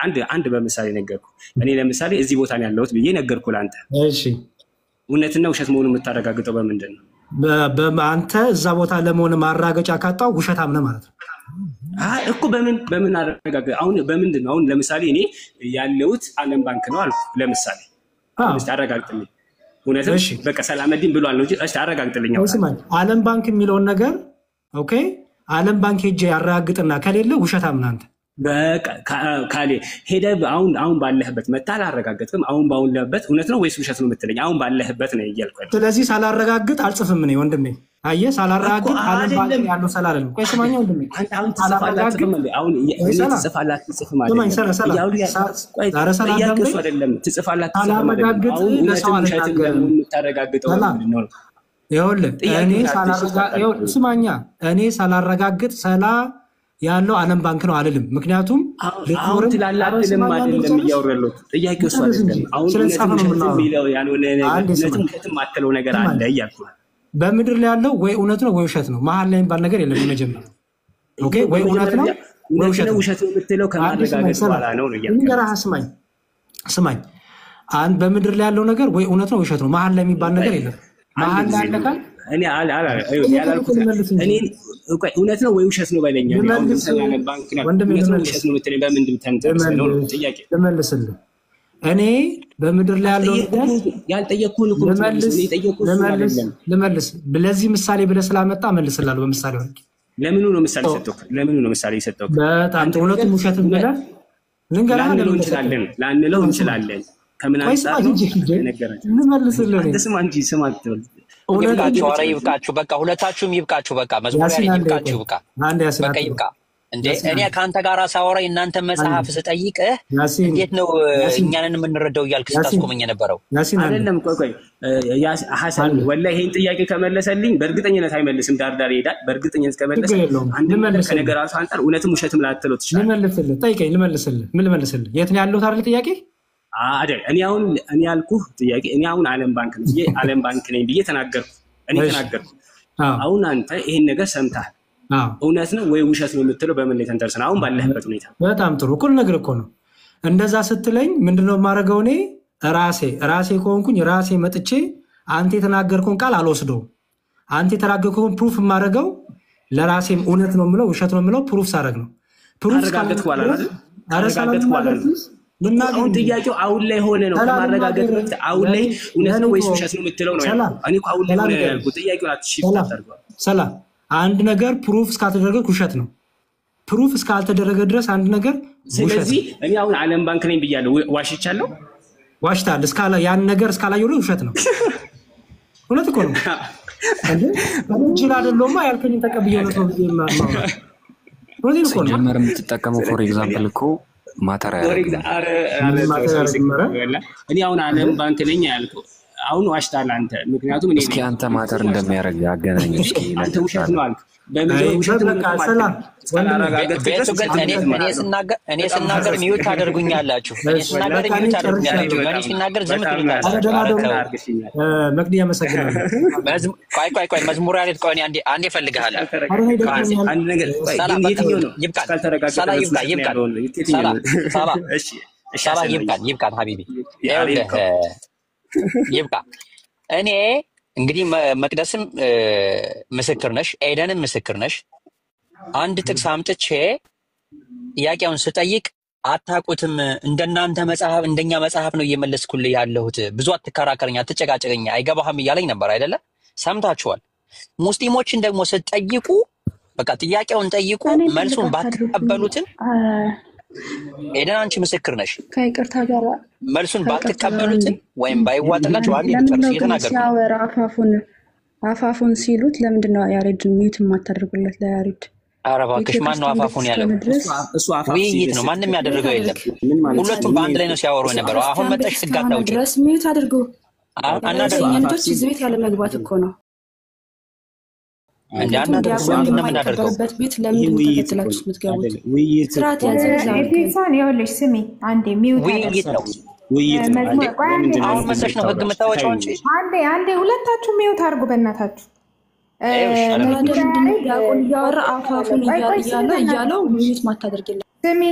አንድ በምሳሌ ነገርኩ። እኔ ለምሳሌ እዚህ ቦታ ነው ያለሁት ብዬ ነገርኩ ለአንተ። እሺ እውነትና ውሸት መሆኑን የምታረጋግጠው በምንድን ነው? አንተ እዛ ቦታ ለመሆን ማረጋገጫ ካጣው ውሸታም ነህ ማለት ነው። አይ እኮ በምን አረጋግጥ? አሁን በምንድን ነው? አሁን ለምሳሌ እኔ ያለሁት ዓለም ባንክ ነው አልኩ። ለምሳሌ አዎ እስቲ አረጋግጥልኝ። እውነትም እሺ በቃ ሰላመዲን ብሏል ነው እንጂ እስቲ አረጋግጥልኝ። አሁን አንተ ስማኝ፣ ዓለም ባንክ የሚለውን ነገር okay፣ ዓለም ባንክ ሄጄ ያረጋግጥና ከሌለ ውሸታም ነህ አንተ። በቃ ካሌ ሄደህ አሁን ባለህበት መተህ አላረጋገጥክም። አሁን ባለህበት እውነት ነው ወይስ ውሸት ነው የምትለኝ? አሁን ባለህበት ነው እያልኩ ያለሁት ስለዚህ ሳላረጋግጥ አልጽፍም እኔ ወንድሜ። አየህ፣ እኮ ሳላረጋግጥ ዓለም ባንክ አይደለም። ያለው ሰላለም። ቆይ ስማኝ ወንድሜ፣ አንተ አሁን ትጽፋለህ ሳላረጋግጥ አትጽፍም እንዴ? አሁን ቆይ እኔ ሰላም ትጽፋለህ አትጽፍም ስማኝ፣ አይደለም ሰላ ሰላ እያሉ ቆይ ኧረ ሰላም ጥያቄው እሱ አዳምጠኝ። አይደለም። ትጽፋለህ አትጽፍም አይደለም። ሳላረጋግጥ አሁን ለሰው እውነትም ውሸትም አልናገርም። ለመሆኑ የምታረጋግጠው ሰላም በምንድን ነው? ይኸውልህ እኔ ጥያቄውን አትሽሽ ሳላረጋ ይኸውልህ አታድርግ። ስማኛ፣ እኔ ሳላረጋግጥ ሰላ ያለው ዓለም ባንክ ነው አልልም። ምክንያቱም አሁን ልኖርም ትላለህ ኧረ አትልም ስማኝ አንዴ አይደለም ልጨርስ እያወሩ ያለሁት ጥያቄው እሱ ልጨርስ እንጂ አይደለም። አሁን ስለ እውነትም ጻፈ ነው ውሸትም የምናወራው። የሚለው ያልሆነ ነገር አንዴ እውነትም ስማኝ ውሸትም አትለው ነገር ስማኝ፣ አለ እያልኩ ነው። በምድር ላይ ያለው ወይ እውነት ነው ወይ ውሸት ነው። መሀል ላይ የሚባል ነገር የለም። የመጀመሪያው okay፣ ይኸው ወይ እውነት በመጀመሪያ ነው ደረጃ ወይ እውነት ውሸት ነው ነው። ውሸት ነው የምትለው አንዴ ስማኝ ከማረጋገጥ ሰላ በኋላ ነው ነው እያልኩ ልንገርህ፣ ያለሁት። ስማኝ ስማኝ፣ አንድ በምድር ላይ ያለው ነገር ወይ እውነት ነው ወይ ውሸት ነው። መሀል ላይ የሚባል ነገር የለም። አንድ መሀል ጊዜ ላይ ያለ ካል እኔ ጠየቀኝ እኮ ያላልኩት ልመልስ እንጂ እኔ ቆይ እውነት ነው ወይ ውሸት ነው በለኛ። እኔ አሁን ልመልስ ለምሳሌ ዓለም ባንክ ነው ወንድሜ፣ እውነት ነው ልመልስ ውሸት ነው የምትለኝ በምንድን ተንተርሰህ ነው ነው ልመልስ ጥያቄ። ልመልስልህ። እኔ በምድር ላይ ያለው ነገር ያልጠየቅኩህን እኮ የምትመልሰው። ልመልስ እኔ የጠየቅኩህ እሱን ልመልስ አይደለም። ልመልስ። ለዚህ ምሳሌ ብለህ ስላመጣ እመልስልሃለሁ በምሳሌ ወርቅ። ለምኑ ነው ምሳሌ የሰጠሁህ? ለምኑ ነው ምሳሌ የሰጠሁህ? በጣም አንድ ጥሩ። ነገር እውነትም ውሸትም ብለህ ልንገርህ፣ ላንለው ለምን ተሰጠህ? እንችላለን ላንለው ስማ ስማ፣ እንችላለን። ከምን ቆይ ስማ አንጻር ነው እንጂ እንጂ ነገራቸው? ልመልስልህ እኔ አንተ ስማ እንጂ ስማ አትበል። እውነትም ይብቃችሁ፣ ኧረ ይብቃችሁ። በቃ ሁለታችሁም ይብቃችሁ። በቃ መዝሙር ያሲን ያሬድ አንዴ ይብቃችሁ፣ ቆይ ይብቃ፣ አንዴ ያሲን በቃ አትበል። ይብቃ። እንዴ ያሲን እኔ አንዴ ከአንተ ጋር ሳወራ የእናንተ መጽሐፍ አንዴ ስጠይቅህ ያሲን እንዴት ነው ያሲን እኛንን የምንረዳው እያልክ ያሲን ስታስቆመኝ የነበረው? ያሲን አንዴ አይደለም ቆይ ቆይ ሐሰን አንዴ ወላሂ ይሄን ጥያቄ ከመለሰልኝ በእርግጠኝነት አይመልስም፣ ዳርዳር ይሄዳል። በእርግጠኝነት ከመለሰ ችግር የለውም አንድ ነገር ልመልስልህ ከነገራቱ አንጻር እውነትም ውሸትም ላትለው ትችላለህ። ልመልስልህ፣ ጠይቀኝ፣ ልመልስልህ። ምን ልመልስልህ? የት ነው ያለሁት አይደል ጥያቄ? አይደል እኔ አሁን እኔ ያልኩህ ጥያቄ እኔ አሁን ዓለም ባንክ ነኝ ብዬ ዓለም ባንክ ነኝ ብዬ ተናገርኩ። እኔ እሺ ተናገርኩ። አዎ አሁን አንተ ይሄን ነገር ሰምተሃል። አዎ እውነት ነው ወይ ውሸት ነው የምትለው በምን ላይ ተንተርሰህ ነው? አሁን ባለህበት ሁኔታ በጣም ጥሩ እኮ ልነግርህ እኮ ነው። እንደዛ ስትለኝ ምንድነው የማደርገው? እኔ ራሴ ከሆንኩኝ ራሴ መጥቼ አንተ የተናገርከውን ቃል አልወስደውም። አንተ የተናገርከውን proof የማደርገው ለራሴም እውነት ነው የምለው ውሸት ነው የምለው proof ሳደርግ ነው። proof ካረጋገጥክ እስካላደረግኩ በኋላ ነው ድረስ አይደል? ኧረ ሰላም ካረጋገጥክ በኋላ ልናገር ነው። please፣ ልናገር አሁን እንጂ ጥያቄው አሁን ላይ ሆነ ነው። ሰላም ከማረጋገጥ ልናገር። በፊት አሁን ላይ ለኔ እውነት ለኔ ነው ወይስ ተወው። ውሸት ነው የምትለው ነው ሰላም ያልኩህ። እኔ እኮ አሁን ላይ ሰላም ሆነ ነው ንገረኝ። ያልኩህ። ጥያቄውን አት shift ሰላም አታድርገው። ሰላም፣ አንድ ነገር proof እስካልተደረገ ውሸት ነው። proof እስካልተደረገ ድረስ አንድ ነገር ውሸት ስለዚህ ነው። እኔ አሁን ዓለም ባንክ ነኝ ብያለሁ፣ ዋሽቻለሁ። ዋሽታል። እስካላ ያን ነገር እስካላየሁ ድረስ ውሸት ነው። እውነት እኮ ነው እንዴ። ጅል አይደለሁማ ያልከኝን ተቀብዬ እውነት ነው ብዬ የማወራው እውነቴን እኮ ነው። ሲጀመር የምትጠቀመው for ስለዚህ እኔ example እኮ matter for አያደርግም። ኧረ ኧረ ምንም ተው matter ሰው አያደርግም። ኧረ ሲቀበላ እኔ አሁን ዓለም ባንክ ነኝ ያልኩህ አሁን ዋሽታል አንተ። ምክንያቱም እኔ እስኪ አንተ matter እንደሚያደርግ አገናኝ እስኪ። አንተ ውሸት ነው አልክ። በመጀመሪያ ውሸት በቃ ሰላም እስካላረጋገጥክ ቤቱ ድረስ ግን እኔ ስናገር እኔ ስናገር mute ታደርጉኛላችሁ። እኔ ስናገር mute ታደርጉኛላችሁ። መኒ ሲናገር ዝም ትሉታላችሁ። ኧረ ተው። መቅዲ አመሰግናለሁ። ቆይ ቆይ ቆይ፣ መዝሙር ያሬድ፣ ቆይ እኔ አንዴ አንዴ እፈልግሃለሁ። ኧረ እኔ ደክሞኛል። አንድ ነገር ቆይ፣ ሰላ ግን በቃ የትኛው ነው ይብቃን። እስካልተረጋገጠ ሰላ ድረስ ይብቃ ውሸት ነው ይብቃን። ያለውን የትኛው ሰላ ነው? ሰላ እሺ እሺ፣ ሰላ አሰናይ ይብቃን ይብቃን حبيبي ይኸውልህ ይብቃ። እኔ እንግዲህ መቅደስም ምስክር ነሽ፣ ኤደንም ምስክር ነሽ። አንድ ጥቅስ አምጥቼ ጥያቄውን ስጠይቅ አታውቁትም፣ እንደናንተ መጽሐፍ እንደኛ መጽሐፍ ነው እየመለስኩልህ ያለሁት፣ ብዙ አትከራከረኝ፣ አትጨቃጨቀኝ፣ አይገባህም እያለኝ ነበር አይደለ? ሰምታችኋል። ሙስሊሞችን ደግሞ ስትጠይቁ በቃ ጥያቄውን ጠይቁ፣ እኔ መልሱን ትልቅ አታድርጉኝ። ባትቀበሉትም ኤደን አንቺ ምስክር ነሽ። ከይቅርታ ጋር መልሱን ከይቅርታ ጋር አንዴ ባትቀበሉትም ወይም ባይዋጥላችሁ አንዴ ለምንድን ልጨርስ፣ ነው ግን እየተናገርኩ ነው። ሲያወራ አፋፉን ሲሉት ለምንድን ነው ያሬድን mute የማታደርጉለት? ለያሬድ ኧረ እባክሽ ማን ነው ቤተክርስቲያን ቤት አፋፉን ያለው? እስከሆነ ድረስ እሱ አፋፍ ውይይት ነው፣ ማንም mute ያደረገው የለም። አድርግ። ምን ማለት ነው? ሁለቱም በአንድ ላይ ነው ሲያወሩ የነበረው። አሁን ክርስቲያን ቤት መጠሽ እስከሆነ ትጋታውጪ ድረስ mute አድርጉ። አናደርግም የኛ ልጆች እዚህ ቤት ያለ መግባት እኮ ነው። እንደ ምክንያቱም አናደርግም። ዲያቆን ምንድን ነው የምናደርገው? የማይከበርበት ቤት ይህ ለምንድን ነው ውይይት እኮ ተከትላችሁ ነው የምትገቡት? አይደለም? ውይይት ስርዓት እኮ ያዘ ነው። እዛ አድርገን ኤፌሶን ይኸውልሽ፣ ስሚ አንዴ mute ውይይት አድርግ። ነው። ውይይት ነው። መዝሙር ቆይ አንዴ ለምንድን ነው አሁን መሰሽ ነው ህግ የምታወጪው አንቺ? አንዴ አንዴ ሁለታችሁ mute አድርጉ በእናታችሁ። ይኸውልሽ ኧረ ታዲያ መዝሙር ምንድን ነው ያሬድ ዲያቆን እያወራ አፋፉን ቆይ ቆይ ስሚ እያለ እያለው በእናታችሁ mute ማታደርግለት? ስሚ፣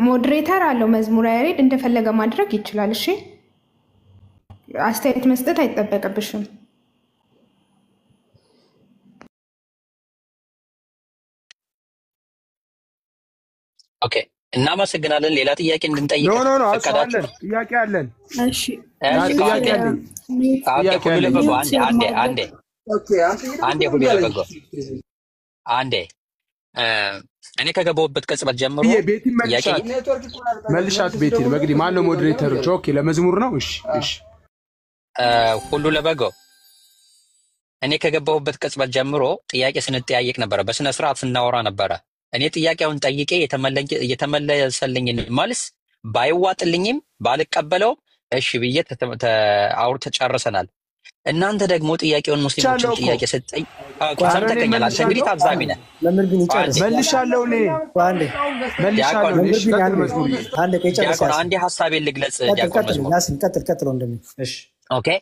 moderator አለው መዝሙር ያሬድ እንደፈለገ ማድረግ ይችላል። እሺ አስተያየት መስጠት አይጠበቅብሽም። okay፣ እናመሰግናለን። ሌላ ጥያቄ እንድንጠይቅ no no no እሱ ፈቀዳችሁ? አለን፣ ጥያቄ አለን፣ እሺ እሺ ጥያቄ አንዴ አለኝ፣ mute okay፣ ጥያቄ ሁሉ አለኝ። ለበጎ mute አንዴ አንዴ ማድረግ አንዴ አንዴ ሁሉ ለበጎ አንዴ እኔ ከገባሁበት ቅጽበት ጀምሮ ብዬ ቤቲን ጥያቄ መልሻት፣ መልሻት ቤቲን። መግዲ ማን ነው moderator ኦች? okay ለመዝሙር ነው። እሺ እሺ። ሁሉ ለበጎ እኔ ከገባሁበት ቅጽበት ጀምሮ ጥያቄ ስንጠያየቅ ነበረ፣ በስነ ስርዓት ስናወራ ነበረ። እኔ ጥያቄውን ጠይቄ የተመለሰልኝን መልስ ባይዋጥልኝም ባልቀበለውም እሺ ብዬ አውርተን ጨርሰናል። እናንተ ደግሞ ጥያቄውን ሙስሊሞችን መልሻለሁ እኮ ጥያቄ ስትጠይቅ ኧረ እኔ ሰምተኸኛል። አንተ እንግዲህ መልሻለሁ፣ ታዛቢ ነህ። መምህር ግን አንዴ ይጨርስ። መልሻለሁ፣ እኔ አንዴ መልሻለሁ። እኔ መምህር እሺ ግን ቀጥል አንዴ መዝሙርዬ። አንዴ ቆይ ጨርስ። ዲያቆን ያሲን አንዴ ሀሳቤን ልግለጽ። ቀጥል ዲያቆን ቀጥል፣ መዝሙር ያሲን ቀጥል ቀጥል ወንድሜ። እሺ okay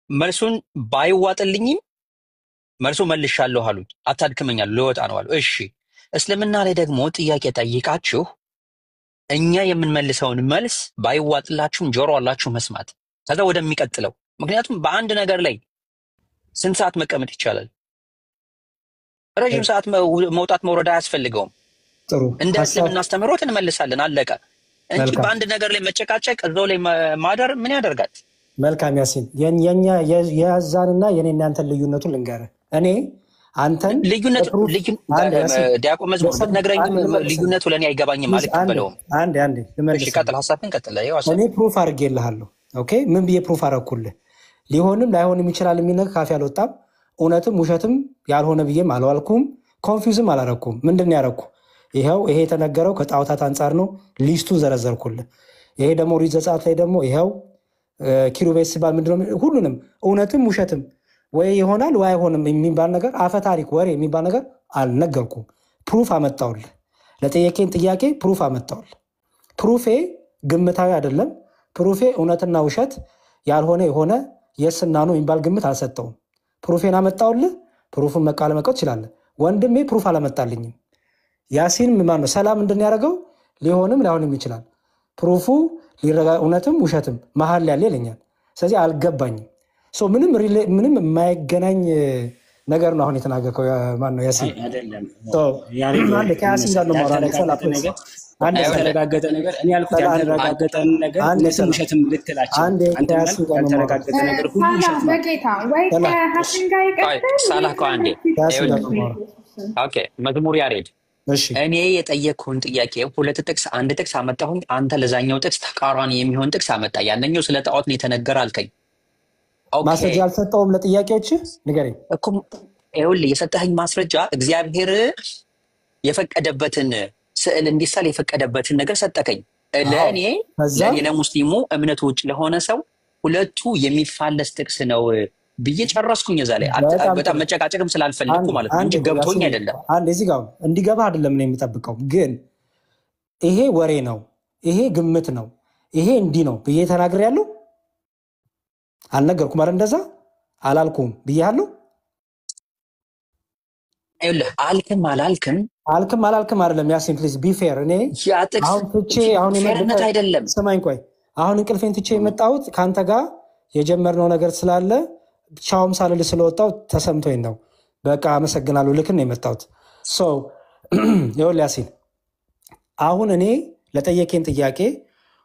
መልሱን ባይዋጥልኝም መልሱ መልሻለሁ አሉኝ። አታድክመኛል ልወጣ ነው አሉ። እሺ እስልምና ላይ ደግሞ ጥያቄ ጠይቃችሁ እኛ የምንመልሰውን መልስ ባይዋጥላችሁም ጆሮ አላችሁ መስማት፣ ከዛ ወደሚቀጥለው። ምክንያቱም በአንድ ነገር ላይ ስንት ሰዓት መቀመጥ ይቻላል? ረዥም ሰዓት መውጣት መውረድ አያስፈልገውም። ጥሩ እንደ ሀሳብ እስልምና አስተምህሮት እንመልሳለን፣ አለቀ እንጂ መልካም በአንድ ነገር ላይ መጨቃጨቅ፣ እዛው ላይ ማደር ምን ያደርጋል? መልካም ያሲን፣ የኛ የዛንና የኔ እናንተን ልዩነቱን ልንገርህ። እኔ አንተን ልዩነቱ በ proof አንድ ያሲን ዲያቆን መዝሙር ለሰም ብትነግረኝም አንድ ልመልስልህ ልዩነቱ ለእኔ አይገባኝም፣ please። አንዴ አልቀበለውም። አንዴ አንዴ እሺ ልመልስልህ። ቀጥል፣ ሀሳብህን ቀጥል። ይኸው እኔ ሀሳብ proof አድርጌልሃለሁ። okay ምን ብዬ proof አደረኩልህ? ሊሆንም ላይሆንም ይችላል የሚል ነገር ካፌ አልወጣም። እውነትም ውሸትም ያልሆነ ብዬም አልዋልኩም። confuse ም አላረኩም። ምንድን ነው ያረኩ? ይኸው ይሄ የተነገረው ከጣዖታት አንጻር ነው። list ኡን ዘረዘርኩልህ። ይሄ ደግሞ ኦሪት ዘጸአት ላይ ደግሞ ይኸው ኪሩቤል ሲባል ምንድነው? ሁሉንም እውነትም ውሸትም ወይ ይሆናል ወይ አይሆንም የሚባል ነገር አፈ ታሪክ ወሬ የሚባል ነገር አልነገርኩም። proof አመጣውልህ። ለጠየቄን ጥያቄ proof አመጣውልህ። proof ኤ ግምታዊ አይደለም። proof ኤ እውነትና ውሸት ያልሆነ የሆነ yes ና no የሚባል ግምት አልሰጠውም። proof ኤን አመጣውልህ። proof ኡን መቃለ መቀበል ትችላለህ። ወንድሜ proof አላመጣልኝም። ያሲን ማን ነው ሰላም ምንድን ያደረገው? ሊሆንም ላይሆንም ይችላል። proof ኡ እውነትም ውሸትም መሀል ያለ ይለኛል። ስለዚህ አልገባኝም። so ምንም ምንም የማይገናኝ ነገር ነው አሁን የተናገርከው። ማን ነው ያሲን? አይደለም so ያሬድ አንዴ ከያሲን ጋር ነው የማወራው። አንዴ ሰላም ያልተረጋገጠ please፣ ነገር አንዴ ሰላም ያልተረጋገጠ ነገር እኔ ያልኩት ሰላም፣ አንዴ ያልተረጋገጠ ነገር አንዴ እውነትም ሰላም፣ ውሸትም ልትላቸው አንዴ አንተ ምን ከያሲን አልክ? ጋር ነው የማወራው። ያልተረጋገጠ ነገር ሁሉ ሳላ ውሸት ነው። በጌታ ወይ ሰላም ከሀሰን ጋር ቆይ ይቀጥል ወይ ሳላህ ቆይ አንዴ ከያሲን ጋር ይኸውልህ፣ ነው የማወራው። okay መዝሙር ያሬድ እሺ እኔ የጠየቅኩህን ጥያቄ ሁለት ጥቅስ አንድ ጥቅስ አመጣሁኝ። አንተ ለዛኛው ጥቅስ ተቃራኒ የሚሆን ጥቅስ አመጣ። ያንኛው ስለ ጣዖት ነው የተነገረ አልከኝ። okay ማስረጃ አልሰጠውም ለጥያቄዎች ንገረኝ። እኮ ይኸውልህ የሰጠኸኝ ማስረጃ እግዚአብሔር የፈቀደበትን ስዕል እንዲሳል የፈቀደበትን ነገር ሰጠከኝ። ለእኔ ከዛ ለእኔ ለሙስሊሙ እምነቱ ውጭ ለሆነ ሰው ሁለቱ የሚፋለስ ጥቅስ ነው ብዬ ጨረስኩኝ። እዛ ላይ በጣም በጣም ጥሩ። መጨቃጨቅም ስላልፈለግኩ አንድ ማለት ነው አንድ እንጂ ገብቶኝ ያሲን አይደለም። አንድ እዚህ ጋር እንዲገባ አይደለም ነው የሚጠብቀው። ግን ይሄ ወሬ ነው፣ ይሄ ግምት ነው፣ ይሄ እንዲህ ነው ብዬ ተናግሬያለሁ። አልነገርኩም አይደል? እንደዛ አላልኩም ብያለሁ። ይኸውልህ አልክም አላልክም አልክም አላልክም አይደለም ያሲን፣ please be fair። እኔ ያ ጥቅስ አሁን ትቼ አሁን fair ነት አይደለም። ስማኝ፣ ቆይ አሁን እንቅልፌን ትቼ የመጣሁት ከአንተ ጋር የጀመርነው ነገር ስላለ ቻውም ሳልል ስለወጣው ተሰምቶኝ ነው። በቃ አመሰግናለሁ ልክን ነው የመጣሁት። So ይኸውልህ ያሲን፣ አሁን እኔ ለጠየቄን ጥያቄ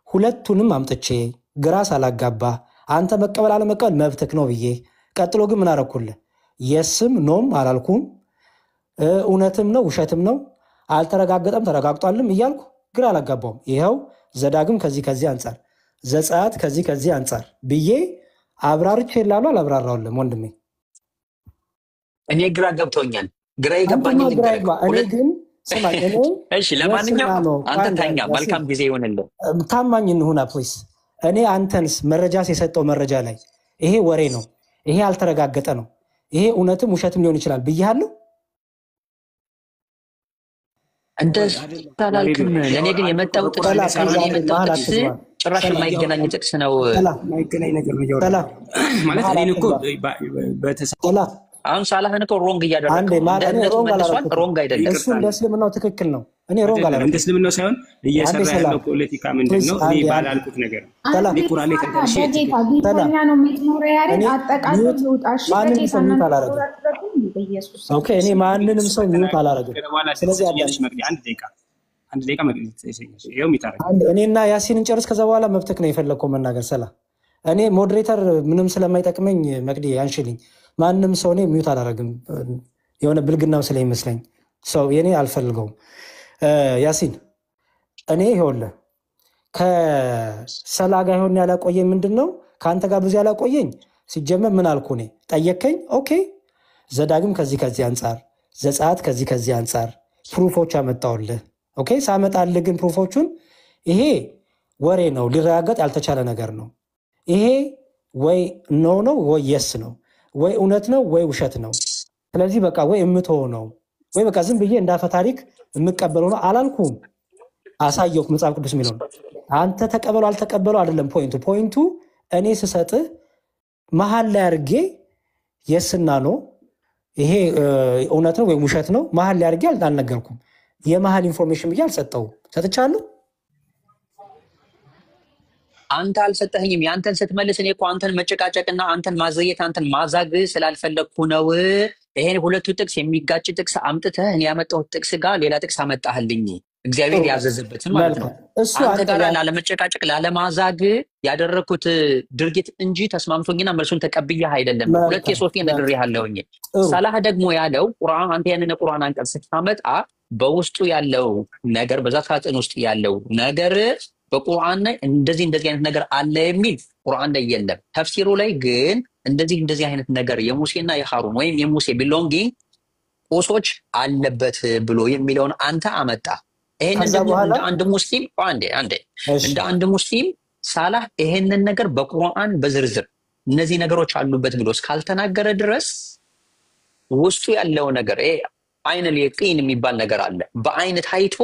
ሁለቱንም አምጥቼ ግራ ሳላጋባ አንተ መቀበል አለመቀበል መብትክ ነው ብዬ፣ ቀጥሎ ግን ምን አረኩልህ? Yes ም no ም አላልኩም። እውነትም ነው ውሸትም ነው አልተረጋገጠም ተረጋግጧልም እያልኩ ግራ አላጋባውም። ይኸው ዘዳግም ከዚህ ከዚህ አንጻር፣ ዘጸአት ከዚህ ከዚህ አንጻር ብዬ አብራርቼ ላሉ አላብራራውልም ወንድሜ። እኔ ግራ ገብቶኛል። ግራ አንተማ የገባኝን ግራ ልንገርህ። ይግባ። እኔ ግን ስማኝ፣ እኔ እሺ፣ ለማንኛውም yes ና no አንተ አንድ ተኛ። ያሲን መልካም ጊዜ ይሆንልህ። ታማኝ እንሁና please። እኔ አንተንስ መረጃ የሰጠው መረጃ ላይ ይሄ ወሬ ነው፣ ይሄ አልተረጋገጠ ነው፣ ይሄ እውነትም ውሸትም ሊሆን ይችላል ብያለሁ። እንደዛ አላልክም። ለእኔ ግን የመጣው ጥቅስ ሰላ ለእኔ please፣ አንዴ የመጣው መሀል ጥቅስ አትግባ። ጭራሽ ሰላ የማይገናኝ ጥቅስ ነው። ሰላ የማይገናኝ ነገር ነው እያወራ ሰላ ማለት መሀል እኔን እኮ አትግባ። በተሳ ሰላ አሁን ሳላህን እኮ wrong አንዴ እያደረግከው ነው። መሀል እንደ እኔ እምነቱ wrong መልሷል። አላረኩትም። Wrong አይደለም። እሱ ይቅርታ እንደ እስልምናው ትክክል ነው። እኔ wrong አይደለም እንደ አላረኩትም። እስልምናው ሳይሆን አንዴ እየሰራ ሰላ ያለው ፖለቲካ ምንድን Please፣ ነው? እኔ አንዴ አንዴ ባላልኩት ነገር ነው። ሰላ እኔ አንዴ ቁርአን ላይ ሳላ ተንተርሼ በጌታ ሰላ ጌቶኛ ነው መዝሙረ ያሬድ እኔ አጠቃሎ Mute ይውጣ። እሺ ማንንም በጌታ ሰው mute እናንተ አላረግም። ተወራረዱ በኢየሱስ Okay፣ እኔ ማንንም ሰው mute አላረግም። በኋላ ስለዚህ ትሰጪኛለሽ አዳምጥ። መቅዲ፣ አንድ ደቂቃ አንድ ደቂቃ መቅዲ ትሰጪኛለሽ። ይኸው mute አደረገ። አንድ እኔና ያሲንን ጨርስ። ከዛ በኋላ መብትክ ነው የፈለግከው መናገር። ሰላ እኔ moderator ምንም ስለማይጠቅመኝ መቅዲ አንሽልኝ። ማንም ሰው እኔ mute አላረግም። የሆነ ብልግናም ስለሚመስለኝ ሰው የኔ አልፈልገውም። ያሲን እኔ ይኸውልህ ከሰላ ጋር ይሆን ያላቆየኝ ምንድን ነው? ከአንተ ጋር ብዙ ያላቆየኝ ሲጀመር ምን አልኩ እኔ ጠየከኝ። Okay ዘዳግም ከዚህ ከዚህ አንጻር፣ ዘጸአት ከዚህ ከዚህ አንጻር proof ኦች አመጣውልህ። Okay ሳመጣልህ ግን proof ኦቹን ይሄ ወሬ ነው፣ ሊረጋገጥ ያልተቻለ ነገር ነው። ይሄ ወይ no ነው ወይ yes ነው፣ ወይ እውነት ነው ወይ ውሸት ነው። ስለዚህ በቃ ወይ የምትሆ ነው ወይ በቃ ዝም ብዬ እንዳፈ ታሪክ የምቀበለው ነው አላልኩም። አሳየሁህ መጽሐፍ ቅዱስ የሚለው ነው። አንተ ተቀበለው አልተቀበለው አይደለም point ኡ። Point ኡ እኔ ስሰጥህ መሀል ላይ አድርጌ yes ና no ይሄ እውነት ነው ወይም ውሸት ነው መሀል ላይ አድርጌ አልነገርኩም። የመሀል information ብዬ አልሰጠውም። ሰጥቻለሁ። አንተ አልሰጠኸኝም። የአንተን ስትመልስ እኔ እኮ አንተን መጨቃጨቅና አንተን ማዘየት አንተን ማዛግ ስላልፈለግኩ ነው። ይሄን ሁለቱ ጥቅስ የሚጋጭ ጥቅስ አምጥተህ እኔ ያመጣሁት ጥቅስ ጋር ሌላ ጥቅስ አመጣህልኝ። እግዚአብሔር ጥሩ ያዘዘበትን ማለት ነው። መልካም። እሱ አንተ አንተ ጋር ላለመጨቃጨቅ ላለማዛግ ያደረግኩት ድርጊት እንጂ ተስማምቶኝና መልሱን ተቀብዬህ አይደለም። ሁለቴ መልካም ሶስቴ መልካም ነግሬሃለሁኝ። ጥሩ ሳላህ ደግሞ ያለው ቁርአን አንተ ያንን የቁርአን አንቀጽ ስታመጣ በውስጡ ያለው ነገር በዛ ሳጥን ውስጥ ያለው ነገር በቁርአን ላይ እንደዚህ እንደዚህ አይነት ነገር አለ የሚል ቁርአን ላይ የለም። ተፍሲሩ ላይ ግን እንደዚህ እንደዚህ አይነት ነገር የሙሴና የሃሩን ወይም የሙሴ belonging ቁሶች አለበት ብሎ የሚለውን አንተ አመጣ። ይሄንን ከዛ ደግሞ በኋላ እንደ አንድ ሙስሊም አንዴ አንዴ እሺ እንደ አንድ ሙስሊም ሳላህ ይሄንን ነገር በቁርአን በዝርዝር እነዚህ ነገሮች አሉበት ብሎ እስካልተናገረ ድረስ ውስጡ ያለው ነገር ይሄ አይን የቂን የሚባል ነገር አለ። በአይን ታይቶ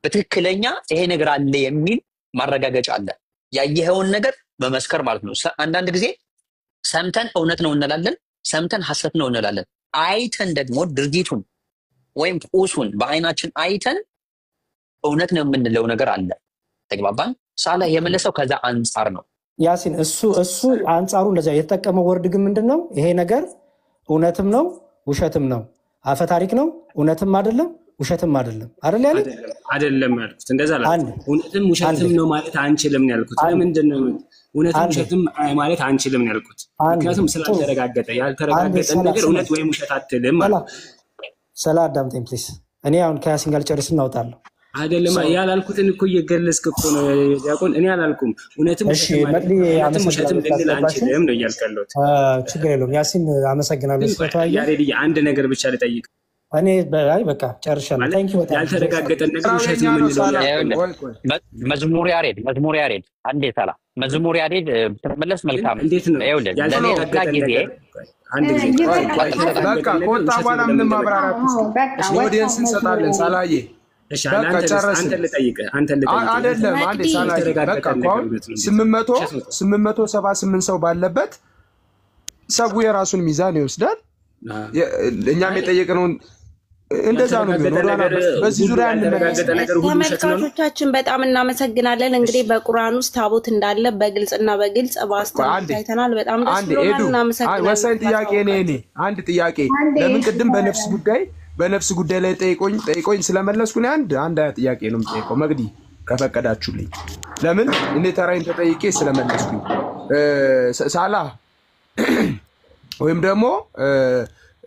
በትክክለኛ ይሄ ነገር አለ የሚል ማረጋገጫ አለ። ያየኸውን ነገር መመስከር ማለት ነው። አንዳንድ ጊዜ ሰምተን እውነት ነው እንላለን፣ ሰምተን ሐሰት ነው እንላለን። አይተን ደግሞ ድርጊቱን ወይም ቁሱን በአይናችን አይተን እውነት ነው የምንለው ነገር አለ። ተግባባን? ሳላህ የመለሰው ከዛ አንጻር ነው። ያሲን እሱ አንጻሩ እንደዚያ የተጠቀመው word ግን ምንድን ነው? ይሄ ነገር እውነትም ነው ውሸትም ነው፣ አፈ ታሪክ ነው፣ እውነትም አይደለም ውሸትም አይደለም አይደል ያለኝ? አይደለም ያልኩት፣ እንደዛ አንድ አላልኩም። እውነትም አንድ ውሸትም ነው ማለት አንችልም ነው ያልኩት። አንድ ለምንድን ነው እውነትም አንድ ውሸትም ማለት አንችልም ነው ያልኩት? አንድ ምክንያቱም ጥሩ ስላልተረጋገጠ፣ አንድ ያልተረጋገጠን ሰላ ነገር ስማ እውነት ወይም ውሸት አትልም ሰላ ማለት ሰላ አዳምጠኝ please። እኔ አሁን ከያሲን ጋር ልጨርስ እናውጣለሁ። አይደለም። ሰው ያላልኩትን እኮ እየገለጽክ እኮ ነው ዲያቆን። እኔ አላልኩም እውነትም እሺ ውሸትም መቅዲ አይደለም፣ እውነትም አመሰግናለሁ ውሸትም ልንል ስላስገባሽን። አንችልም ነው እያልክ ያለሁት። ችግር የለውም ያሲን አመሰግናለሁ ግን ስለተወያየን። ያሬድዬ አንድ ነገር ብቻ ልጠይቅ። እኔ አይ በቃ ጨርሻለሁ። ማለት Thank you በጣም ያልተረጋገጠ ነገር ውሸት ስራው ነው የኛ ነው የምንለው ሳላ። እኛ ይኸውልህ፣ ቆይ ቆይ መዝሙር ያሬድ መዝሙር ያሬድ አንዴ ሰላ መዝሙር ያሬድ ብትመለስ ግን መልካም ነው። እንዴት ነው ይኸውልህ ለሌላ ያልተረጋገጠ ጊዜ ነገር? አንድ ጊዜ ይበቃል። በቃ ያልተረጋገጠ ነገር ከወጣ ውሸት ነው በኋላ ብለን ምንም የምንደመድመው? ማብራራት አዎ በቃ ለ audience ወጣው መዝሙር እንሰጣለን። ያሬድ። ሳላዬ እሺ በቃ አንተ ጨረስን። አንተን ልጠይቅህ አይደለም አንዴ መቅዲ ሳላዬ በቃ ያልተረጋገጠ እኮ ነገር አሁን እውነት ነው እንዴት ነው? ውሸት ነው። 878 ሰው ባለበት ሰው የራሱን ሚዛን ይወስዳል። እኛም የጠየቅነውን እንደዛ ነው የሚሆነው። ያልተረጋገጠ ወደኋላ ነገር በዚህ ሁሉ ዙሪያ አንመለስም። ያልተረጋገጠ ነገር ሁሉ ውሸት ነው ነው። ተመልካቾቻችን በጣም እናመሰግናለን። እንግዲህ በቁርአን ውስጥ ታቦት እንዳለ በግልጽና በግልጽ ቆይ በአስተምህሮት አንዴ አይተናል። በጣም ደስ አንዴ ብሎናል። ኤዱ እናመሰግናለን ወሳኝ ጥያቄ እኔ እኔ ስላሳወቃችሁ። አንድ ጥያቄ አንዴ ለምን እሺ ቅድም በነፍስ ተረጋጋ። ጉዳይ በነፍስ ጉዳይ ላይ ጠይቆኝ ጠይቆኝ ስለመለስኩ እኔ አንድ አንድ ጥያቄ ነው የምጠይቀው መግዲ ከፈቀዳችሁልኝ። ለምን እኔ ተራይን ተጠይቄ ስለመለስኩኝ ሳላ ወይም ደግሞ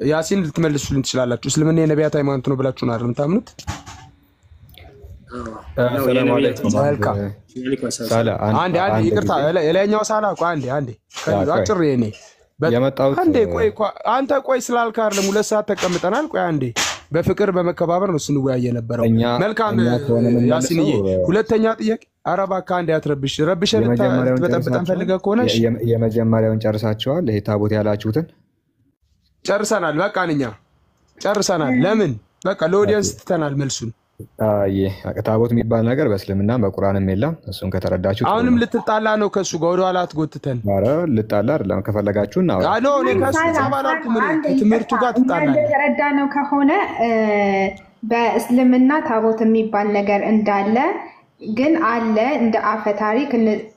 ያሲን ልትመልሱልኝ ትችላላችሁ። እስልምና የነቢያት ሃይማኖት ነው ብላችሁ ነው አይደል የምታምኑት? ነው ሰላም የነቢያት አለይኩም። አንድ መልካም ወአለይኩም ሰላም። ሳላ አንድ አንዴ አንዴ አንድ ይቅርታ፣ ጊዜ የላይኛው ሳላ ቆይ አንዴ አንዴ ያ ከሊሉ ቆይ አጭር የኔ የመጣሁት አንዴ ቆይ አንተ ቆይ ስላልክ አይደለም፣ 2 ሰዓት ተቀምጠናል። ቆይ አንዴ በፍቅር በመከባበር ነው ስንወያይ የነበረው። እኛ መልካም እኛ ከሆነ የምንመልሰው ያሲንዬ፣ ሁለተኛ ጥያቄ። ኧረ እባክህ አንዴ አትረብሽ። ረብሸህ የመጀመሪያውን ልትበጠብጠን ጨርሳችኋል? ፈልገህ ከሆነ እሺ፣ የመጀመሪያውን ጨርሳችኋል? ይሄ ታቦት ያላችሁትን ጨርሰናል። በቃ እኛ ጨርሰናል። ለምን በቃ ለ audience ትተናል መልሱን። አይ ታቦት የሚባል ነገር በእስልምና በቁርአንም የለም። እሱን ከተረዳችሁ ጥሩ አሁንም ነው። ልትጣላ ነው ከእሱ ጋር ወደኋላ አትጎትተን። ኧረ ልጣላ አይደለም፣ ከፈለጋችሁ እናውራ። No እኔ ከእሱ ሳላ ጸብ ሳላ አላልኩም። እኔ አንዴ ከትምህርቱ ይቅርታ፣ ጋር እኛ ትጣላለህ። እንደተረዳ ነው ከሆነ በእስልምና ታቦት የሚባል ነገር እንዳለ ግን አለ እንደ አፈ ታሪክ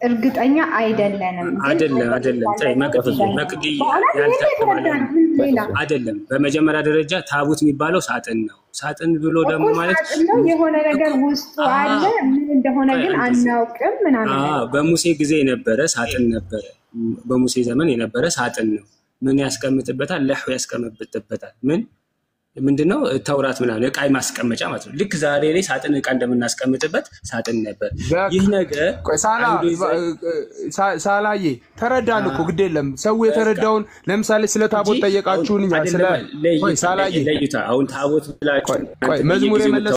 እርግጠኛ አይደለንም፣ ግን አይደለም አለ አይደለም። የሚባል ተይ ነገር መቅድዬ እንዳለ መቅድዬ በእውነት ይሄን ያልተባለ የተረዳ ነው። ምን ሌላ አይደለም። በመጀመሪያ ደረጃ ታቦት የሚባለው ሳጥን ነው። ሳጥን ብሎ እኮ ደግሞ ማለት ሳጥን ነው፣ የሆነ ነገር ውስጡ አለ፣ ምን እንደሆነ ቆይ ግን አንድ ጊዜ አናውቅም ምናምን ነገር። በሙሴ ጊዜ የነበረ ሳጥን ነበረ። በሙሴ ዘመን የነበረ ሳጥን ነው። ምን ያስቀምጥበታል? ለሕው ያስቀምጥበታል። ምን ምንድነው? ተውራት ምናምን እቃ ማስቀመጫ ማለት ነው። ልክ ዛሬ ላይ ሳጥን እቃ እንደምናስቀምጥበት ሳጥን ነበር። በቃ ይህ ነገር ቆይ ሳላ አይሁዶች ዘንድ ሳላዬ ተረዳን እኮ ግድ የለም። ሰው በቃ የተረዳውን ለምሳሌ ስለ እንጂ ታቦት አሁን ጠየቃችሁን እኛ ስለ አይደለም። ቆይ ለይታ ሳላዬ ለይታ አሁን ታቦት ብላችሁ ቆይ ቆይ እናንተ መዝሙር በየጊዜው የመለሰ